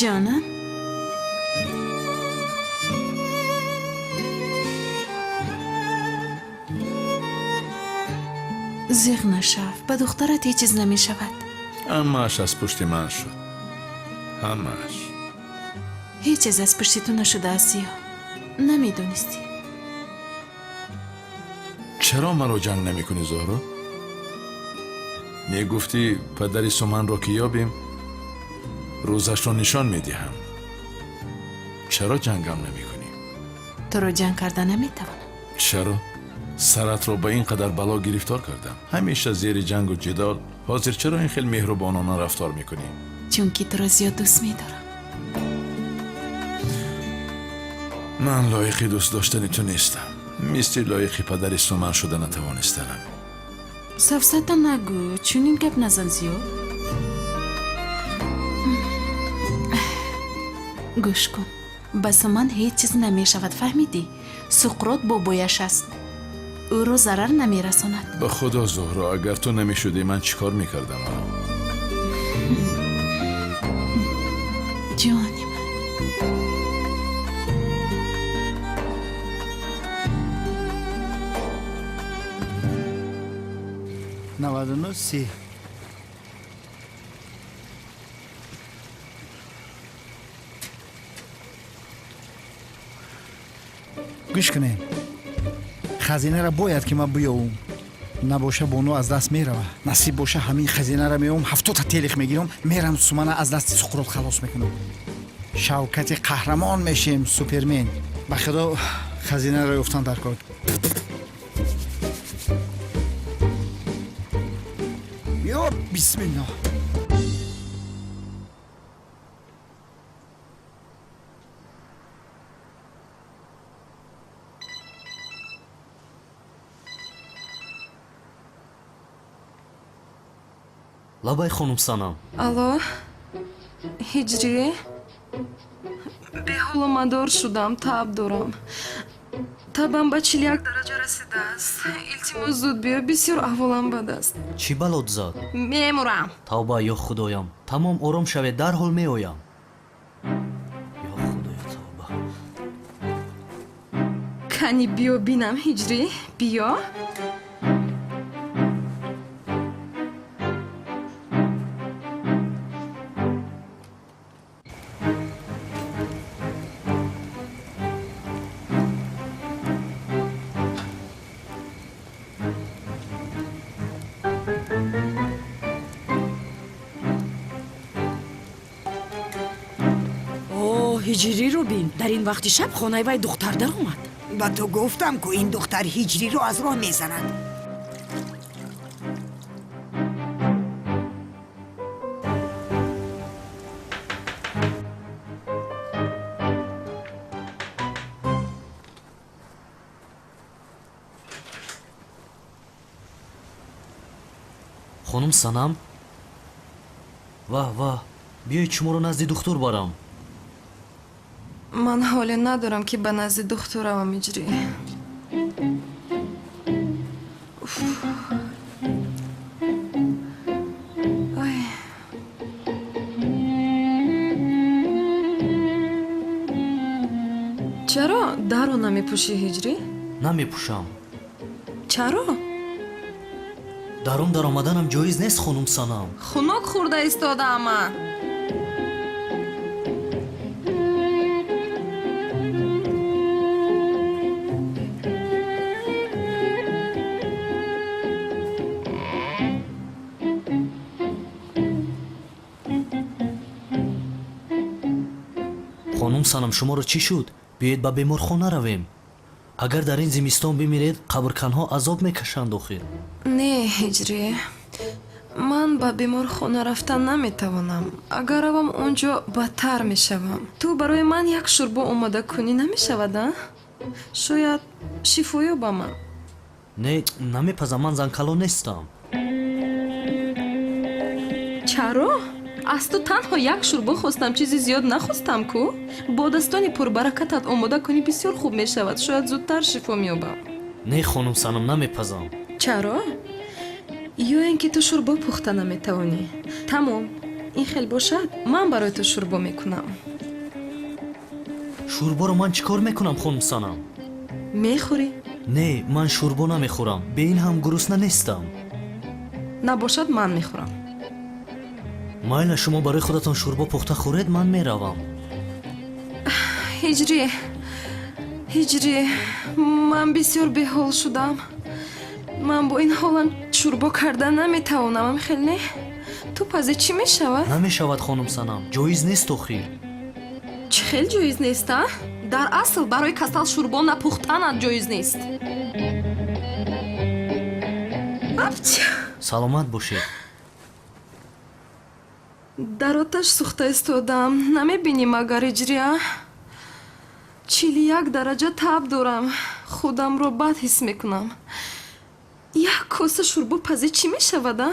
Ҷонам, зиғ нашав, ба духтарат ҳеҷ чиз намешавад. Ҳамааш аз пушти ман шуд, ҳамааш. Ҳеҷ чиз аз пушти ту нашудааст, Зиё. Намедонистӣ. Чаро маро ҷанг намекунӣ, Зуҳро? Мегуфтӣ, падари Суманро ки ёбем, рӯзашро нишон медиҳам. Чаро ҷангам намекунӣ? Туро ҷанг карда наметавонам. Чаро саратро ба ин қадар бало гирифтор кардам? Ҳамеша зери ҷангу ҷидол. Ҳозир чаро ин хел меҳрубонона рафтор мекунӣ? Чунки туро зиёд дӯст медорам. Ман лоиқи дӯст доштани ту нестам, мисли лоиқи падари Суман шуда натавонистанам. Сафсата нагӯ, чунин гап назан, Зиё. Гӯш кун, ба Суман ҳеҷ чиз намешавад, фаҳмидӣ? Суқрот бобояш аст, ӯро зарар намерасонад. Ба худо, Зуҳро, агар ту намешудӣ, ман чӣ кор мекардам? Ҷони ман. 99 30. Гӯш кунем, хазинаро бояд ки ман биёвум, набоша бону аз даст мерава. Насиб боша, ҳамин хазинаро меёвум, 70-та телих мегирам, мерам, Сумана аз дасти Суқрот халос мекунам. Шавкати қаҳрамон мешем, супермен. Ба худо, хазинаро ёфтан дар кор. Ё бисмиллоҳ! Лабай, хонум Санам. Алло, Ҳиҷрӣ, беҳолу мадор шудам, таб дорам, табам ба 41 дараҷа расидааст. Илтимос, зуд биё, бисёр аҳволам бад аст. Чӣ балот зад? Мемурам. Тавба, ё худоям! Тамом, ором шавед, дарҳол меоям. Ё худоё, тавба! Кани, биё бинам, Ҳиҷрӣ, биё. О, Ҳиҷриро бин, дар ин вақти шаб хонаи вай духтар даромад. Ба ту гуфтам, ку ин духтар Ҳиҷриро аз роҳ мезанад. Хонум Санам, ваҳ, ваҳ, биёед, шуморо назди духтур барам. Ман ҳоле надорам, ки ба назди духтур равам, Ҳиҷрӣ. Уф. Ай. Чаро даро намепӯшӣ, Ҳиҷрӣ? Намепӯшам. Чаро? Дарун даромаданам ҷоиз нест, хонум Санам. Хунук хӯрда истодаам ман. Хонум Санам, шуморо чӣ шуд? Биёед, ба беморхона равем. Агар дар ин зимистон бимиред, қабрканҳо азоб мекашанд охир. Не, Ҳиҷрӣ, ман ба беморхона рафтан наметавонам. Агар равам, он ҷо бадтар мешавам. Ту барои ман як шӯрбо омода кунӣ намешавад, а? Шояд шифо ёбам ман. Не, намепазам, ман занкалон нестам. Чаро? Аз ту танҳо як шӯрбо хостам, чизи зиёд нахостам ку. Бо дастони пурбаракатат омода кунӣ, бисёр хуб мешавад, шояд зудтар шифо меёбам. Не, хонум Санам, намепазам. Чаро? Ё ин ки ту шӯрбо пухта наметавонӣ? Тамом, Ин хел бошад, ман барои ту шӯрбо мекунам. Шӯрборо ман чӣ кор мекунам, хонум Санам? Мехӯрӣ? Не, ман шӯрбо намехӯрам, бе ин ҳам гурусна нестам. Набошад, ман мехӯрам. Майла, шумо барои худатон шӯрбо пухта хӯред, ман меравам. Ҳиҷрӣ, Ҳиҷрӣ, ман бисёр беҳол шудам. Ман бо ин ҳолам шӯрбо карда наметавонам, хел не? Ту пазӣ, чӣ мешавад? Намешавад, хонум Санам, ҷоиз нест охир. Чӣ хел ҷоиз нест, а? Дар асл барои касал шӯрбо напухтанат ҷоиз нест. Апч! Саломат бошед. Дар оташ сӯхта истодам, намебинӣ магар, Ҳиҷрия? 41 дараҷа таб дорам, худамро бад ҳис мекунам. Як коса шӯрбо пазӣ, чӣ мешавад, а?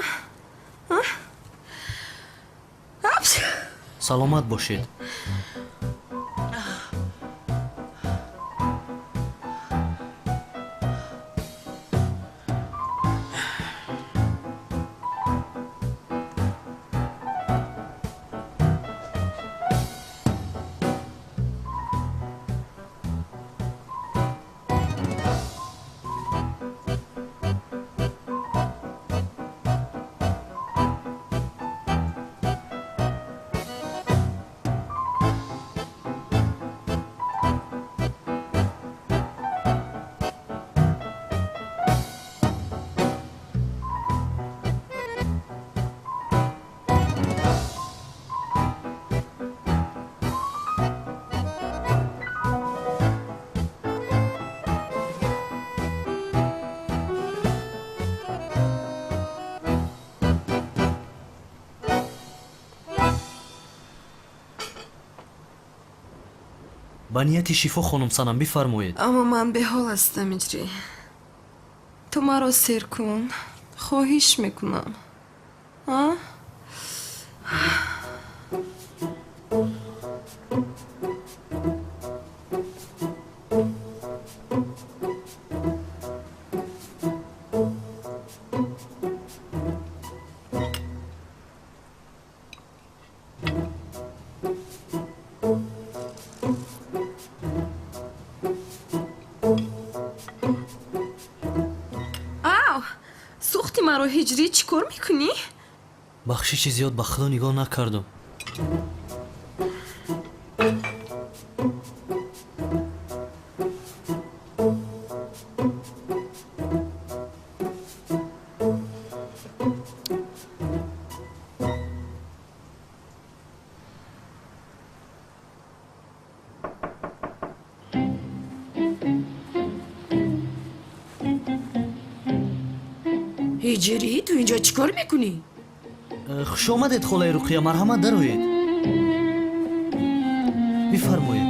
Апч! Саломат бошед. Ба нияти шифо, хонум Санам, бифармоед. Аммо ман беҳол ҳастам, Ҳиҷрӣ. Ту маро сер кун, хоҳиш мекунам, а? Ав, сӯхти маро, Ҳиҷрӣ, чӣ кор мекунӣ? Бахшиши зиёд, ба худо, нигоҳ накардам. Ҳиҷрӣ, ту инҷо чӣ кор мекунӣ? Хуш омадед, холаи Руқия, марҳамат, дароед, бифармоед.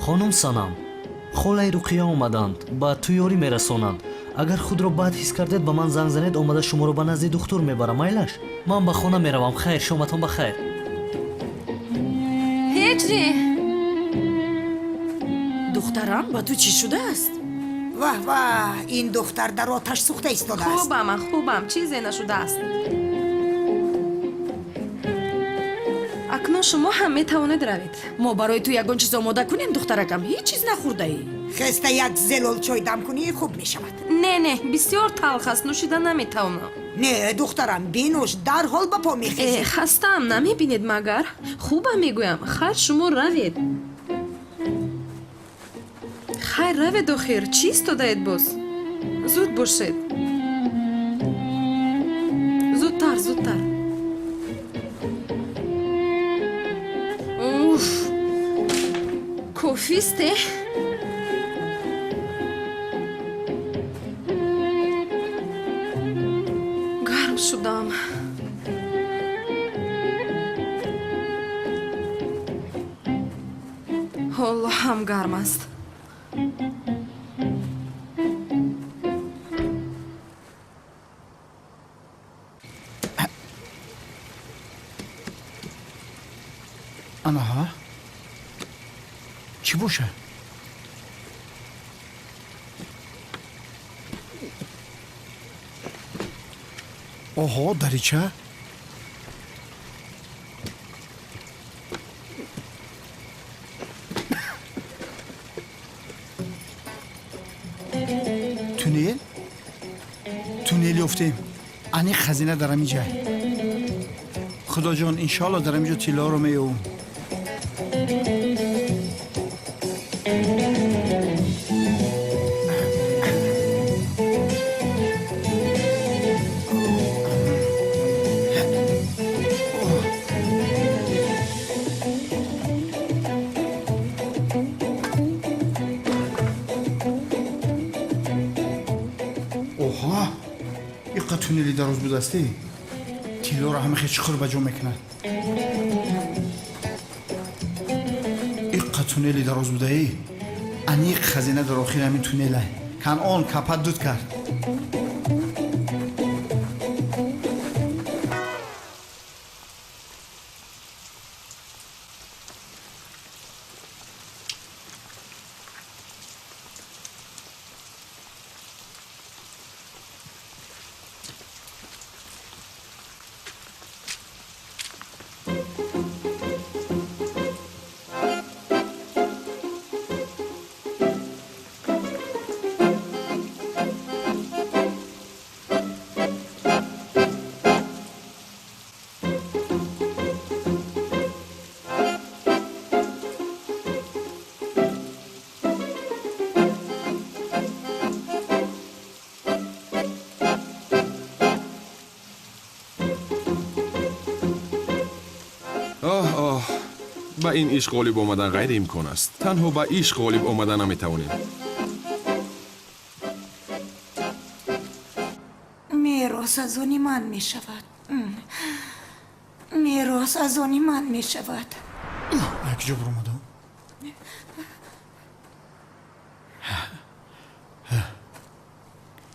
Хонум Санам, холаи Руқия омаданд, ба ту ёрӣ мерасонанд. Агар худро бад ҳис кардед, ба ман занг занед, омада шуморо ба назди духтур мебарам. Майлаш, ман ба хона меравам. Хайр, шоматон ба хайр. Ҳиҷрӣ! Духтарам, ба ту чӣ шудааст? Ваҳ, ваҳ, ин духтар дар оташ сӯхта истодааст. Хубам, хубам, чизе нашудааст. Акнун шумо ҳам метавонед равед. Мо барои ту ягон чиз омода кунем, духтаракам? Ҳеҷ чиз нахӯрдаӣ. Хеста, як зелол чой дам кунӣ, хуб мешавад. Не, не, бисёр талх аст, нӯшида наметавонам. Не, духтарам, бинӯш, дарҳол ба по мехезӣ. Хастаам, намебинед магар? Хубам, мегӯям. Хайр, шумо равед. Хайр, равед охир, чӣ истодаед боз? Зуд бошед, зудтар, зудтар. Уф, кофист э. Гарм шудам. Ҳоло ҳам гарм аст. Анаҳа, чӣ боша? Оҳо, дарича. Туннел, туннел ёфтем. Аниқ хазина дар ҳамин ҷай. Худоҷон, иншоалло дар ҳамин ҷо тиллоро меёвум. Оҳа, иқа туннели дароз будастӣ. Тиллоро ҳама хел чуқур ба ҷо мекунад. Иқа туннели дароз будаӣ. Аниқ хазина дар охири ҳамин туннела. Канъон капат дуд кард. Оҳ, оҳ, ба ин ишқ ғолиб омадан ғайриимкон аст. Танҳо ба ишқ ғолиб омада наметавонем. Мерос аз они ман мешавад. Мерос аз они ман мешавад. Як ҷо буромадам.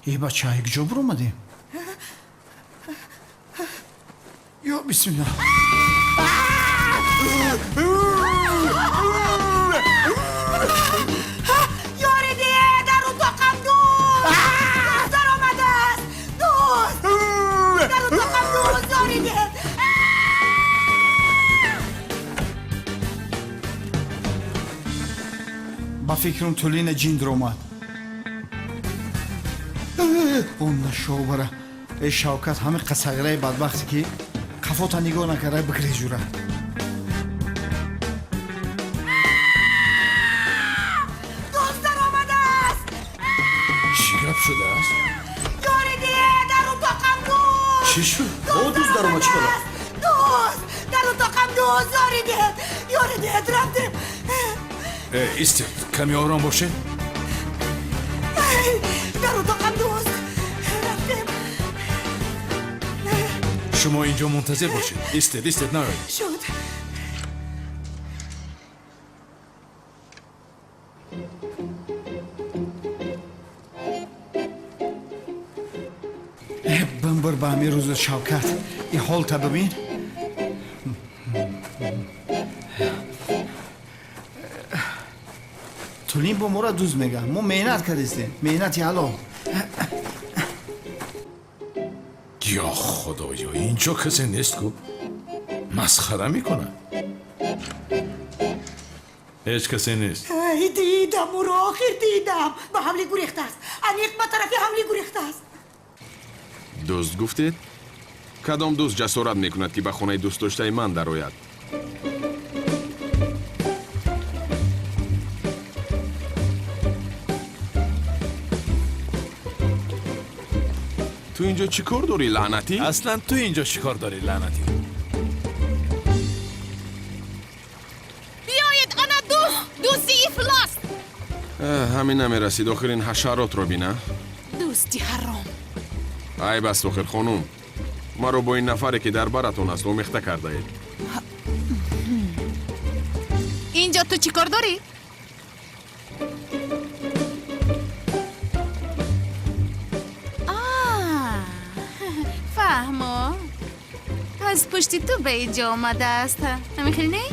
Э, бача, як ҷо буромадем. Ё бисмилла. Ёри диҳед, дар утоқам дузд даромадааст. Дузд дар утоқам, дузд, ёри диҳед. Ба фикрам, тулина ҷин даромад. Он нашобара. Э, Шавкат, ҳамин қасағираи бадбахте ки қафота нигоҳ накарда бигрежура. Дузд даромадааст. Чӣ гап шудааст? Ёри диҳед, дар утоқам дузд. Чӣ шуд? О, дузд даромад, чӣ бало? Дузд дар утоқам, дузд, ёри диҳед, ёри диҳед, рафтем. Э, истед, каме ором бошед. Дар утоқам дузд, рафтем. Шумо инҷо мунтазир бошед. Истед, истед, наоед. Шуд. Э, бимбир ба ҳамин рӯзу, Шавкат. И ҳолта бибин. Тулин бо мора дуз мега. Мо меҳнат кардистем, меҳнати ҳалол. Ё худоё, инҷо касе нест ку. Масхара мекунад. Ҳеҷ касе нест. Ай, дидам ӯро, охир дидам. Ба ҳавлӣ гурехтааст, аниқ ба тарафи ҳавлӣ гурехтааст. Дузд гуфтед? Кадом дузд ҷасорат мекунад, ки ба хонаи дӯстдоштаи ман дарояд? Ту инҷо чӣ кор дорӣ, лаънатӣ? Аслан ту инҷо чӣ кор дорӣ, лаънатӣ? Биёед, ана дузд, дузди ифлос. Ҳамин намерасид. Охир ин ҳашаротро бина. Дузди ҳаром. Айб аст охир, хонум. Маро бо ин нафаре, ки дар баратон аст, омехта кардаед. Инҷо ту чӣ кор дорӣ? А, фаҳмо, аз пушти ту ба инҷо омадааст. Ҳамин хел не?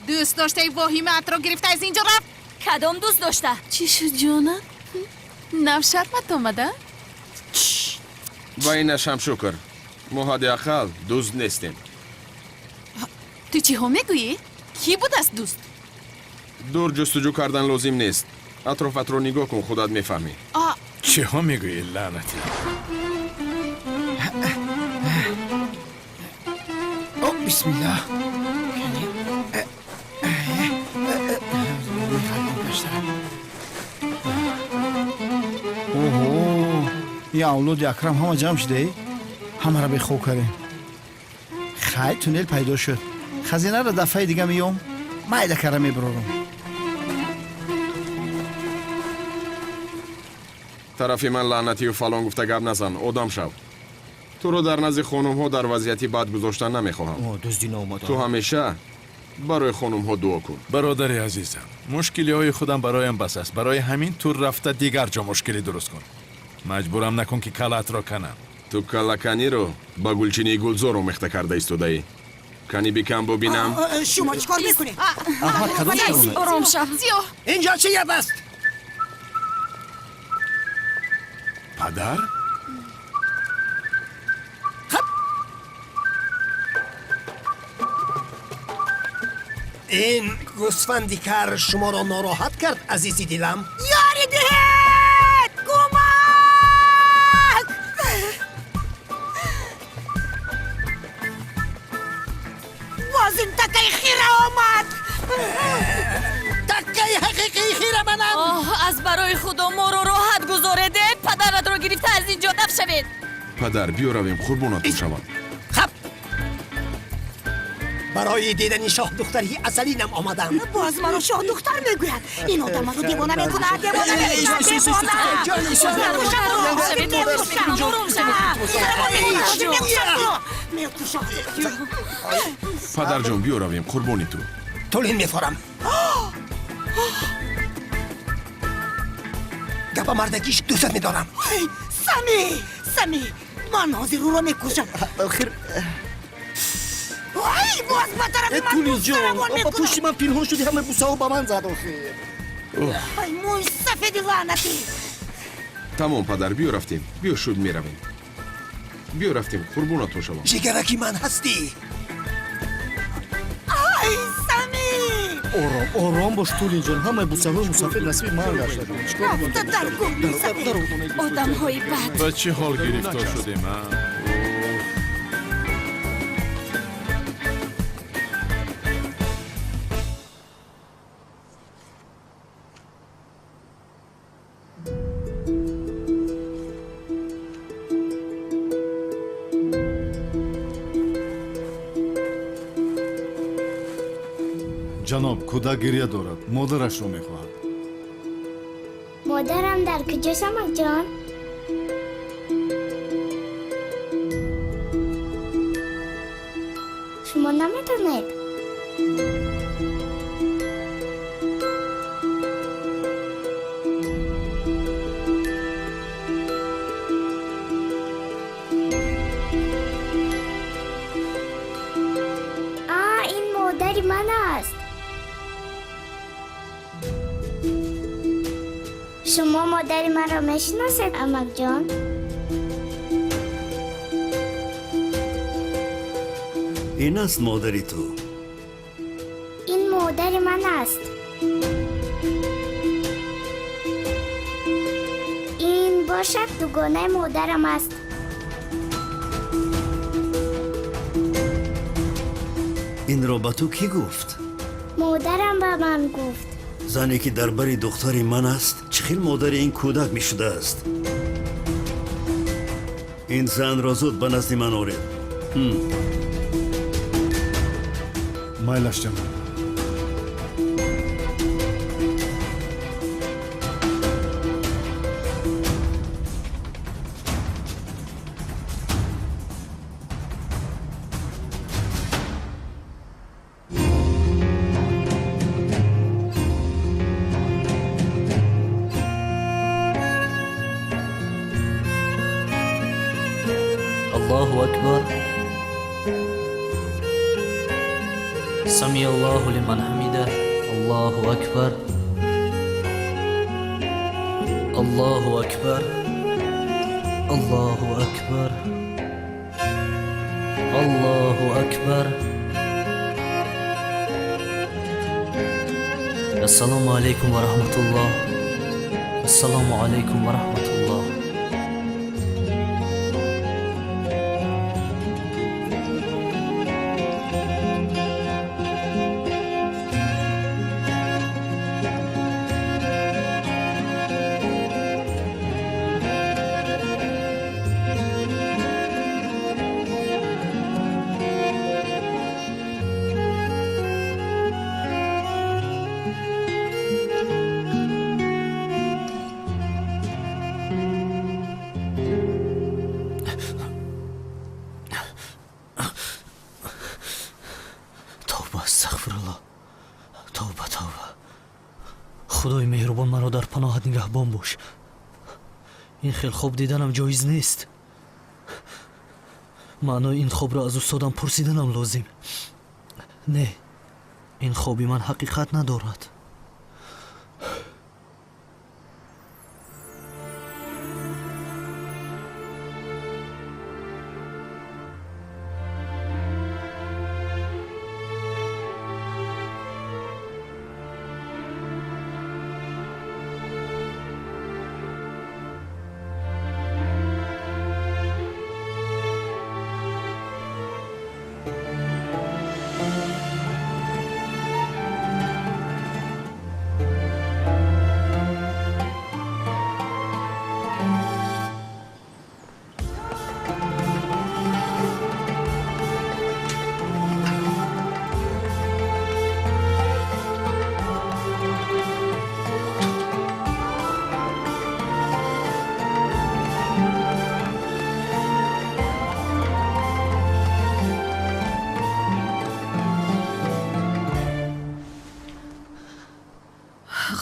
Дӯст доштаи воҳимаатро гирифта аз инҷо рафт. Кадом дӯст дошта? Чӣ шуд, ҷонам? Нав шармат омада? Ва инашам шукр, мо ҳадди ақал дузд нестем. Ту чиҳо мегӯӣ? Кӣ будааст дузд? Дур ҷустуҷӯ кардан лозим нест. Атрофатро нигоҳ кун, худат мефаҳмӣ. Чиҳо мегӯӣ, лаънатӣ? О, бисмиллаҳ. Оҳо, ин авлоди Акрам ҳама ҷамъ шудаe, ҳамаро бехоб кардем. Хай, туннел пайдо шуд. Хазинаро дафъаи дига меём, майда кара мебарорам. Тарафи ман лаънатию фалон гуфта гап назан, одам шав. Туро дар назди хонумҳо дар вазъияти бад гузоштан намехоҳам. Дуздӣ наомада. Ту ҳамеша барои хонумҳо дуо кун. Бародари азизам, мушкилиҳои худам бароям бас аст. Барои ҳамин ту рафта дигар ҷо мушкилӣ дуруст кун. Маҷбурам накун, ки калаатро канам. Ту каллаканиро ба гулчинии гулзор омехта карда истодаӣ. Кани бикам бубинам. Шумо чӣ кор мекунед? Аҳмад, кадом тарона? Ором шав. Зиё. Инҷо чӣ гап аст? Падар. Ин гӯсфанди кар шуморо нороҳат кард, азизи дилам? Ёрӣ диҳед! Кӯмак! Боз ин такаи хира омад! Таккаи ҳақиқии хира манам. Оҳ, аз барои худо моро роҳат гузоред! Э, падаратро гирифта аз ин ҷо даф шавед! Падар, биё равем, қурбонатон шавам. Хаб, барои дидани шоҳдухтари асалинам омадам. Боз маро шоҳдухтар мегӯяд! Ин одам маро девона мекунад, девона мекунад, девона! Ором шавед, ором шавед. Мекушам! Падарҷон, биё равем, қурбони ту. Тулин мефорам. Гапа мардакиш дӯстат медорам. Сами, Сами, ман ҳозир ӯро мекушам. Охир. Ай, боз ба тарафи ман Тулинҷон, равон ба мекунад. пушти ман пинҳон шуди, ҳама бусаҳо ба ман зад охир. Ай, мӯи сафеди лаънатӣ! Тамом, падар, биё рафтем. Биё, шуд, меравем. Биё рафтем, қурбонатон шавам. Ҷигараки ман ҳастӣ. Ай, Сами! Ором, ором бош, Тулинҷон, ҳамаи бусаҳои мусафед насиби ман гашта. Рафта дар гум, мӯи сафед! Одамҳои бад. Ба чӣ ҳол гирифтор шудем, а? Уф. Ҷаноб, кӯдак гирья дорад, модарашро мехоҳад. Модарам дар куҷост, амакҷон? Шумо наметонед? А, ин модари ман аст. Шумо модари маро мешиносед, амакҷон? Ин аст модари ту? Ин модари ман аст. Ин бошад дугонаи модарам аст. Инро ба ту кӣ гуфт? Модарам ба ман гуфт. Зане ки дар бари духтари ман аст, чӣ хел модари ин кӯдак мешудааст? Ин занро зуд ба назди ман оред. Майлаш, ҷаноб. Аллоҳу акбар. Сами Аллоҳу лиман ҳамида. Аллоҳу акбар. Аллоҳу акбар, Аллоҳу акбар, Аллоҳу акбар. Ассалому алайкум ва раҳматуллоҳ. Ассалому алайкум ва раҳматуллоҳ. Астағфируллоҳ, тавба, тавба. Худои меҳрубон, маро дар паноҳат нигаҳбон бош. Ин хел хоб диданам ҷоиз нест. Маънои ин хобро аз устодам пурсиданам лозим. Не, ин хоби ман ҳақиқат надорад.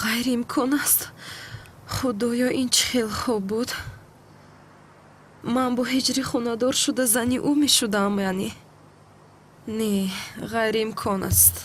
Ғайриимкон аст. Худоё, ин чӣ хел хоб буд? Ман бо ҳиҷри хонадор шуда зани ӯ мешудам, яъне? Не, ғайриимкон аст.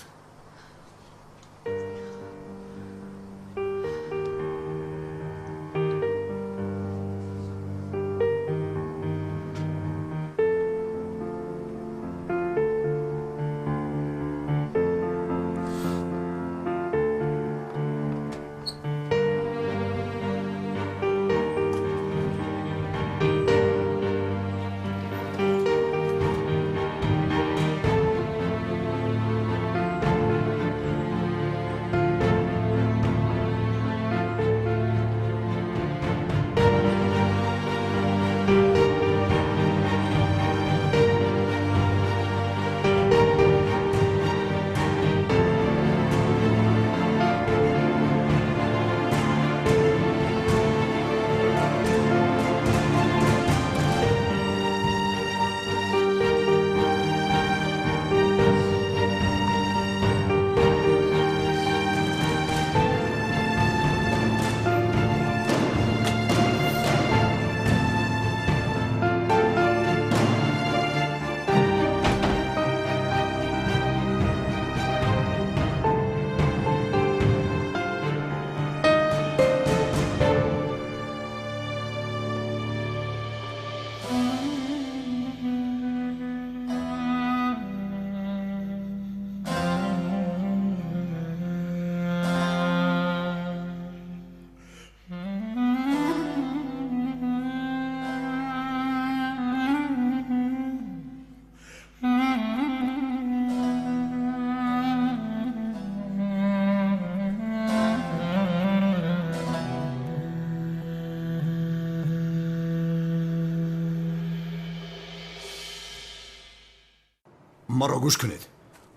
Маро гӯш кунед,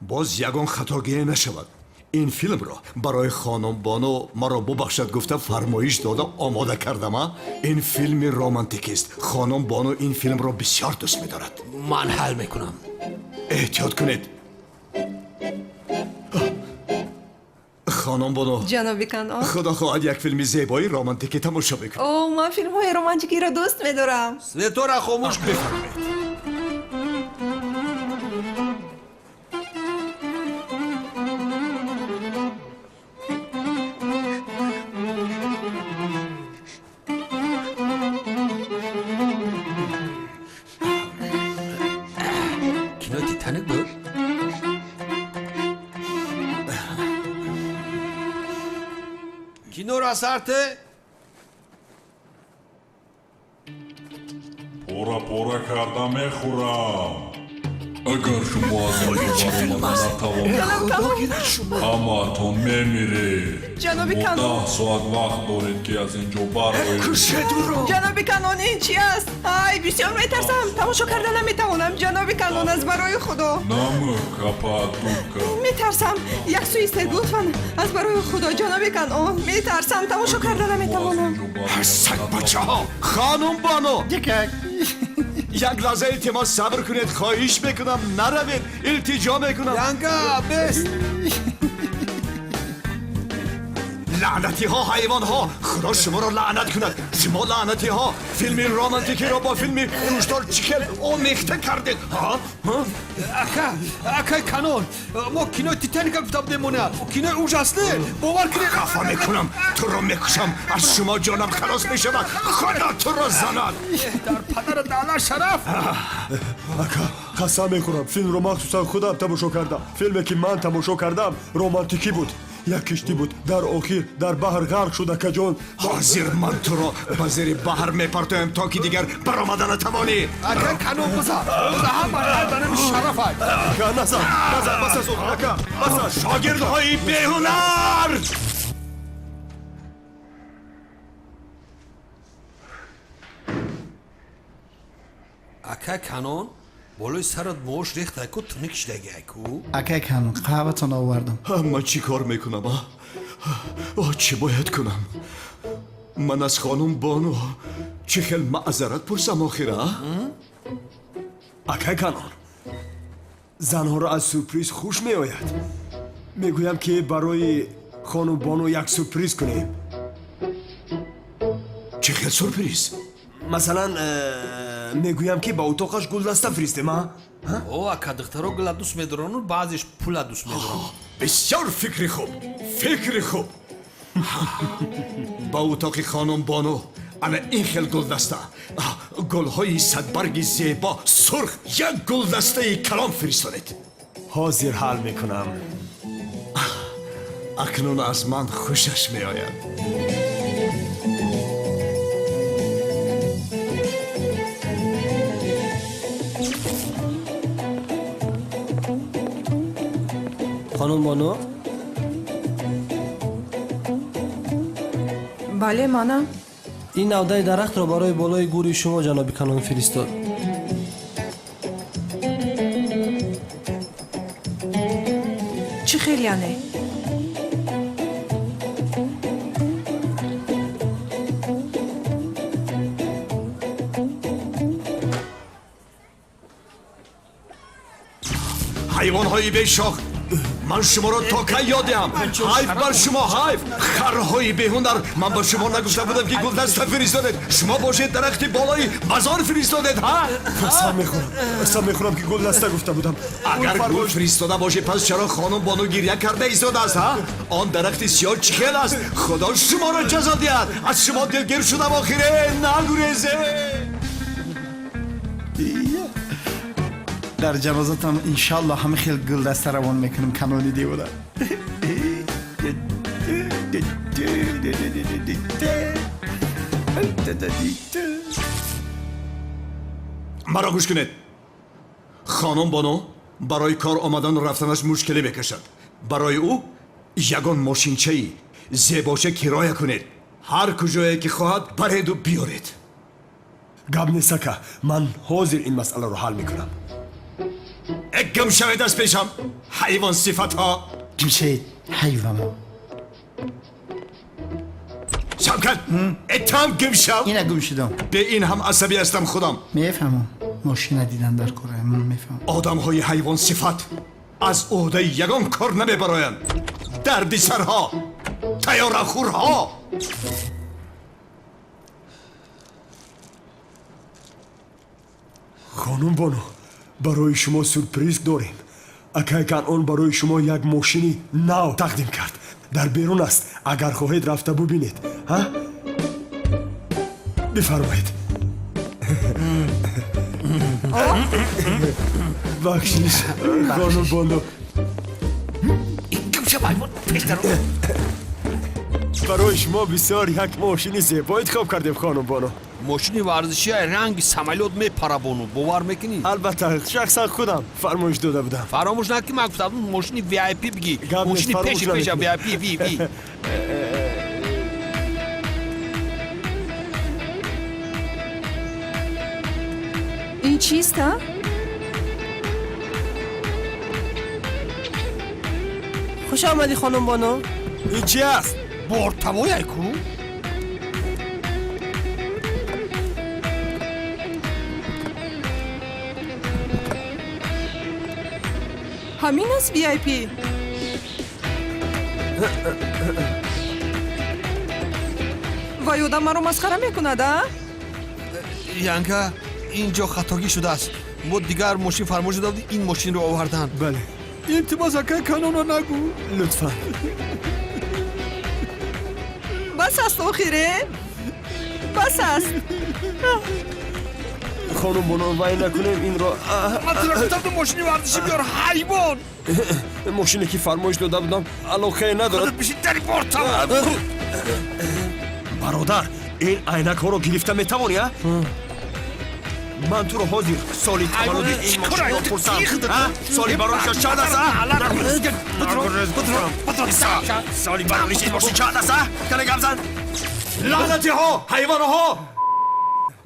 боз ягон хатогие нашавад. Ин филмро барои хонум Бону маро бубахшад гуфта фармоиш дода омода кардама. Ин филми романтикист. Хонум Бону ин филмро бисёр дӯст медорад. Ман ҳал мекунам. Эҳтиёт кунед. Хонум Бону. Ҷаноби Канон. Худо хоҳад, як филми зебои романтикӣ тамошо мекунем. О, ман филмҳои романтикиро дӯст медорам. Светора хомӯш бифармоед. Пора сарте. Пора пора карда мехӯрам. Агар шумо аз инҷо баромада натавонед, ҳамаатон мемиред. Ҷаноби Шумо Канон. 10 соат вақт доред, ки аз инҷо бароед. Кушед ӯро. Ҷаноби Канон, ин чи аст? Ай, бисёр метарсам, тамошо карда наметавонам. Ҷаноби Канон, аз барои Худо. Намӯкапа дука. Метарсам, як сӯ истед, лутфан, аз барои Худо, ҷаноби Канон, метарсам, тамошо карда наметавонам. Сагбачаҳо! Хонум Бону, як лаҳза, илтимос, сабр кунед, хоҳиш мекунам, наравед, илтиҷо мекунам. Янга, бест. Лаънатиҳо, ҳайвонҳо, Худо шуморо лаънат кунад! Шумо лаънатиҳо, филми романтикиро бо филми куштор чӣ хел омехта кардед, ҳа? Ака, акай Канон, мо кинои Титаника гуфта будем, моня кинои ужас не, бовар кунед. Хафа мекунам туро, мекушам, аз шумо ҷонам халос мешавад, Худо туро занад. Дар падара дала шараф. Ака, қасам мехӯрам, филмро махсусан худам тамошо кардам. Филме, ки ман тамошо кардам, романтикӣ буд. Як киштӣ буд, дар охир дар баҳр ғарқ шуд, акаҷон. Ҳозир ман туро ба зери баҳр мепартоям, то ки дигар баромада натавонӣ. Ака Канон, биза, биза, ҳама ҳайванами шараф ай. Ака, назар, назар, бас аз он, ака, бас аз. Шогирдҳои беҳунар! Ака Канон, болои сарат мош рехтайку, тунук шидагиайку. Акай Канон, қаҳватон овардам. Ман чӣ кор мекунам, а? О, чӣ бояд кунам? Ман аз хонум Бону чӣ хел маъзарат пурсам охир, а? Акай Канон, занҳоро аз сюрприз хуш меояд. Мегӯям, ки барои хонум Бону як сюрприз кунем. Чӣ хел сюрприз? Масалан, мегӯям, ки ба утоқаш гулдаста фиристем, а? О, ака, духтаро гула дӯст медорану баъзеш пула дӯст медоранд. Бисёр фикри хуб, фикри хуб. Ба утоқи хонум Бону ана ин хел гулдаста, гулҳои садбарги зебо, сурх, як гулдастаи калон фиристонед. Ҳозир ҳал мекунам. Акнун аз ман хушаш меояд. Хонум Бону. Бале, манам. Ин навдаи дарахтро барои болои гӯри шумо ҷаноби Канон фиристод. Чӣ хел яъне? Ҳайвонҳои бешох, ман шуморо то кай ёд диҳам? Ҳайф бар шумо, ҳайф, харҳои беҳунар! Ман ба шумо нагуфта будам, ки гулдаста фиристодед? Шумо бошед, дарахти болои мазор фиристодед, ҳа? Қасам мехӯрам, қасам мехӯрам, ки гулдаста гуфта будам. Агар гул фиристода бошед, пас чаро хонум Бону гирья карда истодааст, ҳа? Он дарахти сиёҳ чӣ хел аст? Худо шуморо ҷазо диҳад, аз шумо дилгир шудам охире. Нагурезе. Дар ҷанозатам, иншалло, ҳама хел гулдаста равон мекунам, Канони девона. Маро гӯш кунед. Хонум Бону барои кор омадану рафтанаш мушкилӣ мекашад. Барои ӯ ягон мошинчаи зебоча кироя кунед, ҳар куҷое ки хоҳад, бареду биёред. Гап нест, ака, ман ҳозир ин масъаларо ҳал мекунам. Э, гум шавед аз пешам, ҳайвон сифатҳо! Гум шавед, ҳайвоно. Шавкат, этам гум шав. Ина гум шудам. Бе ин ҳам асабӣ ҳастам худам. Мефаҳмам, мошина дидан дар кора, мефаҳмам. Одамҳои ҳайвонсифат аз ӯҳдаи ягон кор намебароянд. Дардисарҳо, тайёрахӯрҳо! Хонум Бону, барои шумо сюрприз дорем. Акай Канон барои шумо як мошини нав тақдим кард, дар берун аст, агар хоҳед, рафта бубинед. Ҳа, бифармоед. Бахшиш, хонум Бону. Гум шав, ҳайвон, пештаро. Барои шумо бисёр як мошини зебо интихоб кардем, хонум Бону. Мошини варзиши ранги самолёт мепара, Бону, бовар мекунӣ? Албатта, шахсан худам фармоиш дода будам. Фаромӯш накунӣ, ман гуфтам мошини VIP бигӣ. Мошини пеши пеша VIP ви ви. Ин чист, а? Хуш омадӣ, хонум Бону. Ин чи аст? Бортавояй ку? Ҳамин аст VIP? Вай одам маро масхара мекунад, а? Янга, ин ҷо хатогӣ шудааст. Мо дигар мошин фармоиш дода будем, ин мошинро оварданд. Бале. Илтимос, акай Канонро нагӯ. Лутфан. Бас аст охире, бас аст. Хонум Бону, вай накунем инро. Ман туро гуфтам мошини варзишӣ биёр, ҳайвон. Мошине ки фармоиш дода будам алоқае надорад. Худат бишин дар бортава. Бародар, ин айнакҳоро гирифта метавонӣ, а? Ман туро ҳозир соли таваллуди ин мошинро пурсам. Соли барориша чанд аст, а? Соли барориши ин мошин чанд аст, а? Кане гап зан. Лаънатиҳо, ҳайвонҳо,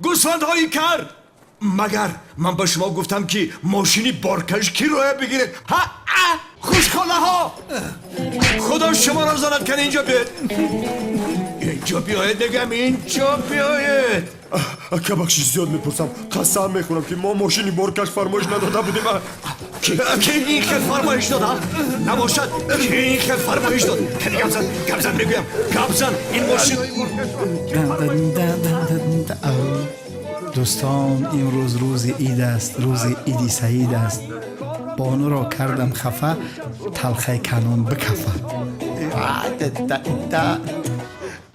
гӯсфандҳои кар! Магар ман ба шумо гуфтам, ки мошини боркаш кироя бигиред? Ҳа, хушхолаҳо, худо шуморо занад. Кане инҷо биёед, инҷо биёед, мегӯям, инҷо биёед. Ака, бахшиш, зиёд мепурсам. Қасам мехӯрам, ки мо мошини боркаш фармоиш надода будем. Ки ин хел фармоиш дод? Набошад, ки ин хел фармоиш дод? Кани гап зан, гап зан, мегӯям, гап зан. Ин мошин. Дӯстон, имрӯз рӯзи ид аст, рӯзи иди саид аст. Бонуро кардам хафа, талхаи Канон бикафа.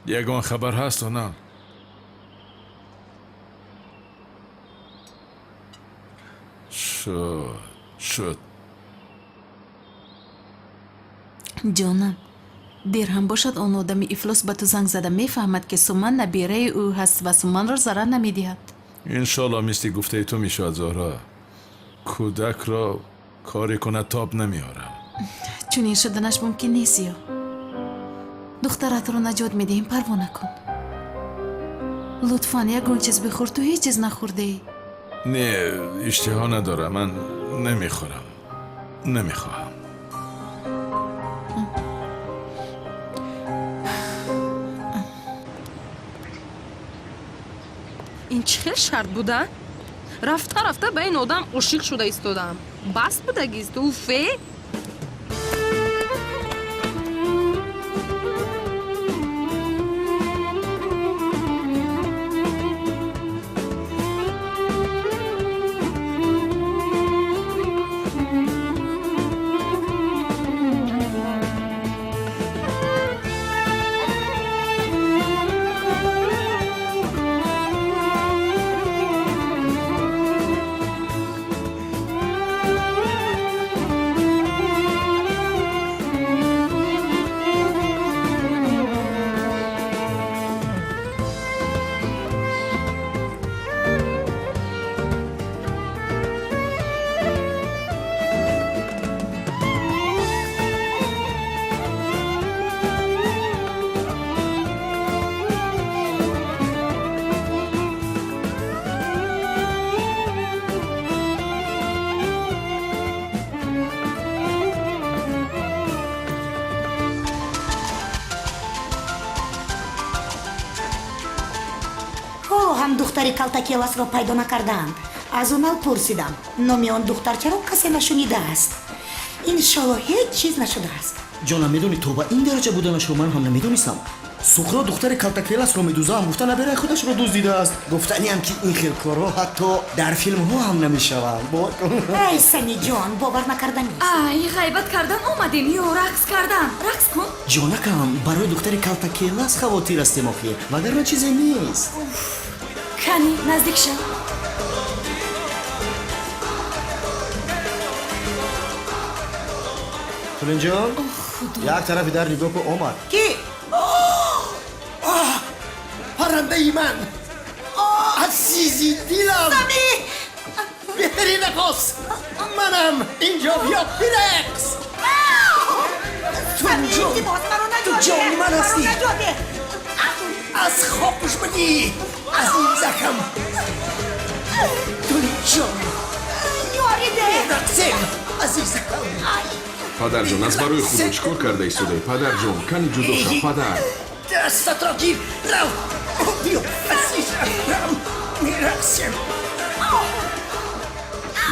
Ягон хабар ҳаст, на? Шуд, шуд. Ҷонам, дер ҳам бошад, он одами ифлос ба ту занг зада мефаҳмад, ки Суман набираи ӯ ҳаст ва Суманро зарар намедиҳад. Иншоалло, мисли гуфтаи ту мешавад, Зоҳра. Кӯдакро коре кунад, тоб намеорам. Чунин шуданаш мумкин нест, ё. Духтаратро наҷот медиҳем, парво накун. Лутфан, ягон чиз бихӯр, ту ҳеҷ чиз нахӯрдаӣ. Не, иштиҳо надорам, ман намехӯрам, намехоҳам. Ин чӣ хел шарт буда? Рафта рафта ба ин одам ошиқ шуда истодаам. Бас будагист, уфе. Ҳоло ҳам духтари калтакеласро пайдо накардаанд. Аз онал пурсидам, номи он духтарчаро касе нашунидааст. Иншолло, ҳеҷ чиз нашудааст. Ҷонам, медонӣ, то ба ин дараҷа буданашро ман ҳам намедонистам. Суқрот духтари калтакеласро медузам гуфта, набераи худашро дуздидааст. Гуфтаниам, ки ин хел корҳо ҳатто дар филмҳо ҳам намешаванд. Ай, Самиҷон, бовар накарданист. Ай, ғайбат кардан омадем ё рақс кардан? Рақс кун. Ҷонакам, барои духтари калтакелас хавотир ҳастем охир, вагарна чизе нест. Кани, наздик шав. Тулинҷон, як тарафи дар нигоҳ кун, омад. Ки? Оҳубараи ман, азизи дилам, беҳтарин раққос манам. Инҷо биё, бирақс. Ту ҷони ман ҳастӣ. Аз хобаш бигӣ, азизакам. Ту ҷон мерақсем, азизакам. Падарҷон, аз барои худо чӣ кор карда истодаӣ? Падарҷон, кани ҷудо шав, падар. Дастатро гир, рав, биё, азизакам, мерақсем.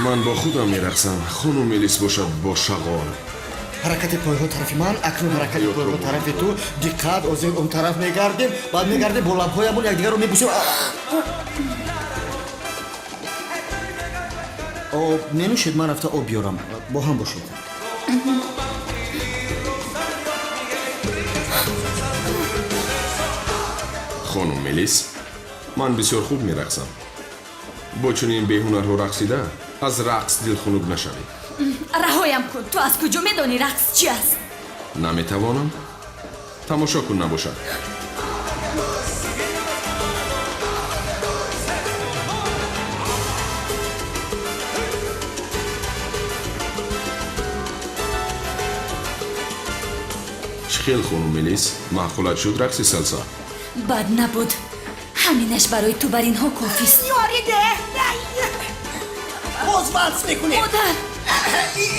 Ман бо худам мерақсам, хонум Мелис бошад бо шағол. Ҳаракати пойҳо тарафи ман, акнун ҳаракати пойҳо тарафи ту. Диққат, ҳозир он тараф мегардем, баъд мегардем, бо лабҳоямон якдигарро мебӯсем. Об менӯшед? Ман рафта об биёрам, бо ҳам бошед. Хонум Мелис, ман бисёр хуб мерақсам. Бо чунин беҳунарҳо рақсида аз рақс дилхунук нашавед. Раҳоям кун. Ту аз куҷо медонӣ рақс чи аст? Наметавонам? Тамошо кун набошад. Чӣ хел, хонум Мелис, маъқулат шуд рақси салса? Бад набуд. Ҳаминаш барои ту бар инҳо кофист. Ёрӣ деҳ. Боз валс мекунем. Модар!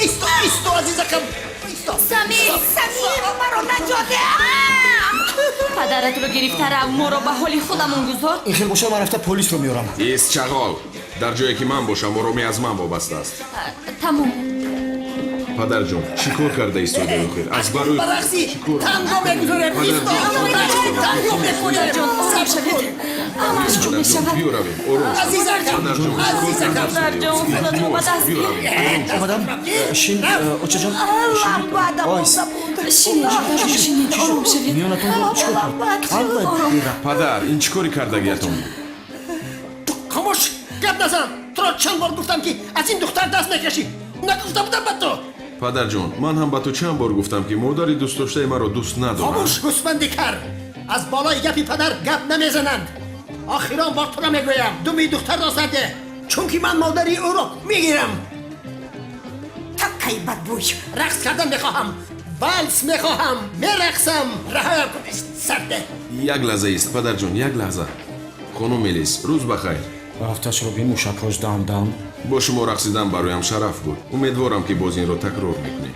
Исто, исто, азизакам, исто. Самир, Самир, маро наҷот деҳ. Падаратро гирифта рав, моро ба ҳоли худамон гузор. Ин хел бошад, ман рафта полисро меорам. Ист, чағол. Дар ҷое ки ман бошам, оромӣ аз ман вобаста аст. Тамом. Падарҷон, чӣ кор карда истодаи охир? Аз барои Ба рақси танго мегузорем. Исто, танго мекунем. Ором шавед, ҳамааш хуб мешавад. Биё равем, ором шав. Азизакам, Падарҷон, чӣ кор карда Падарҷон, худатро ба даст гир. Омадам. Шин, очаҷон. Ойс. Шинед, шинед, ором шавед. Миёнатонро чӣ кор кард? Қалба. Падар, ин чӣ кори кардагиятон буд? Хомӯш, гап назан. Туро чанд бор гуфтам, ки аз ин духтар даст мекашӣ? Нагуфта будам ба ту? Падарҷон, ман ҳам ба ту чанд бор гуфтам, ки модари дӯстдоштаи маро дӯст надорам. Хомӯш, гӯсфанди кар. Аз болои гапи падар гап намезананд. Охирон бор туро мегӯям, думи духтарро сар деҳ, чунки ман модари ӯро мегирам. Таккаи бадбӯй. Рақс кардан мехоҳам, валс мехоҳам, мерақсам. Раҳоям кун, сар деҳ. Як лаҳза ист, падарҷон, як лаҳза. Хонум Мелис, рӯз бахайр. Рафташро бин, мушакҳош дам дам. Бо шумо рақсидан бароям шараф буд. Умедворам, ки боз инро такрор мекунем.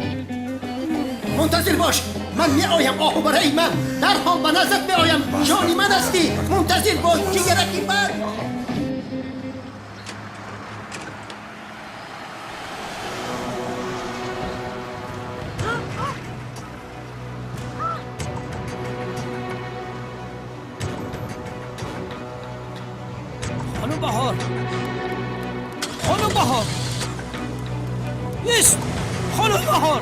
Мунтазир бош, ман меоям. Оҳубараи ман, дарҳол ба наздат меоям. Ҷони ман ҳастӣ, мунтазир бош, ҷигараки ман. Хонум Баҳор, хонум Баҳор, ист, хонум Баҳор.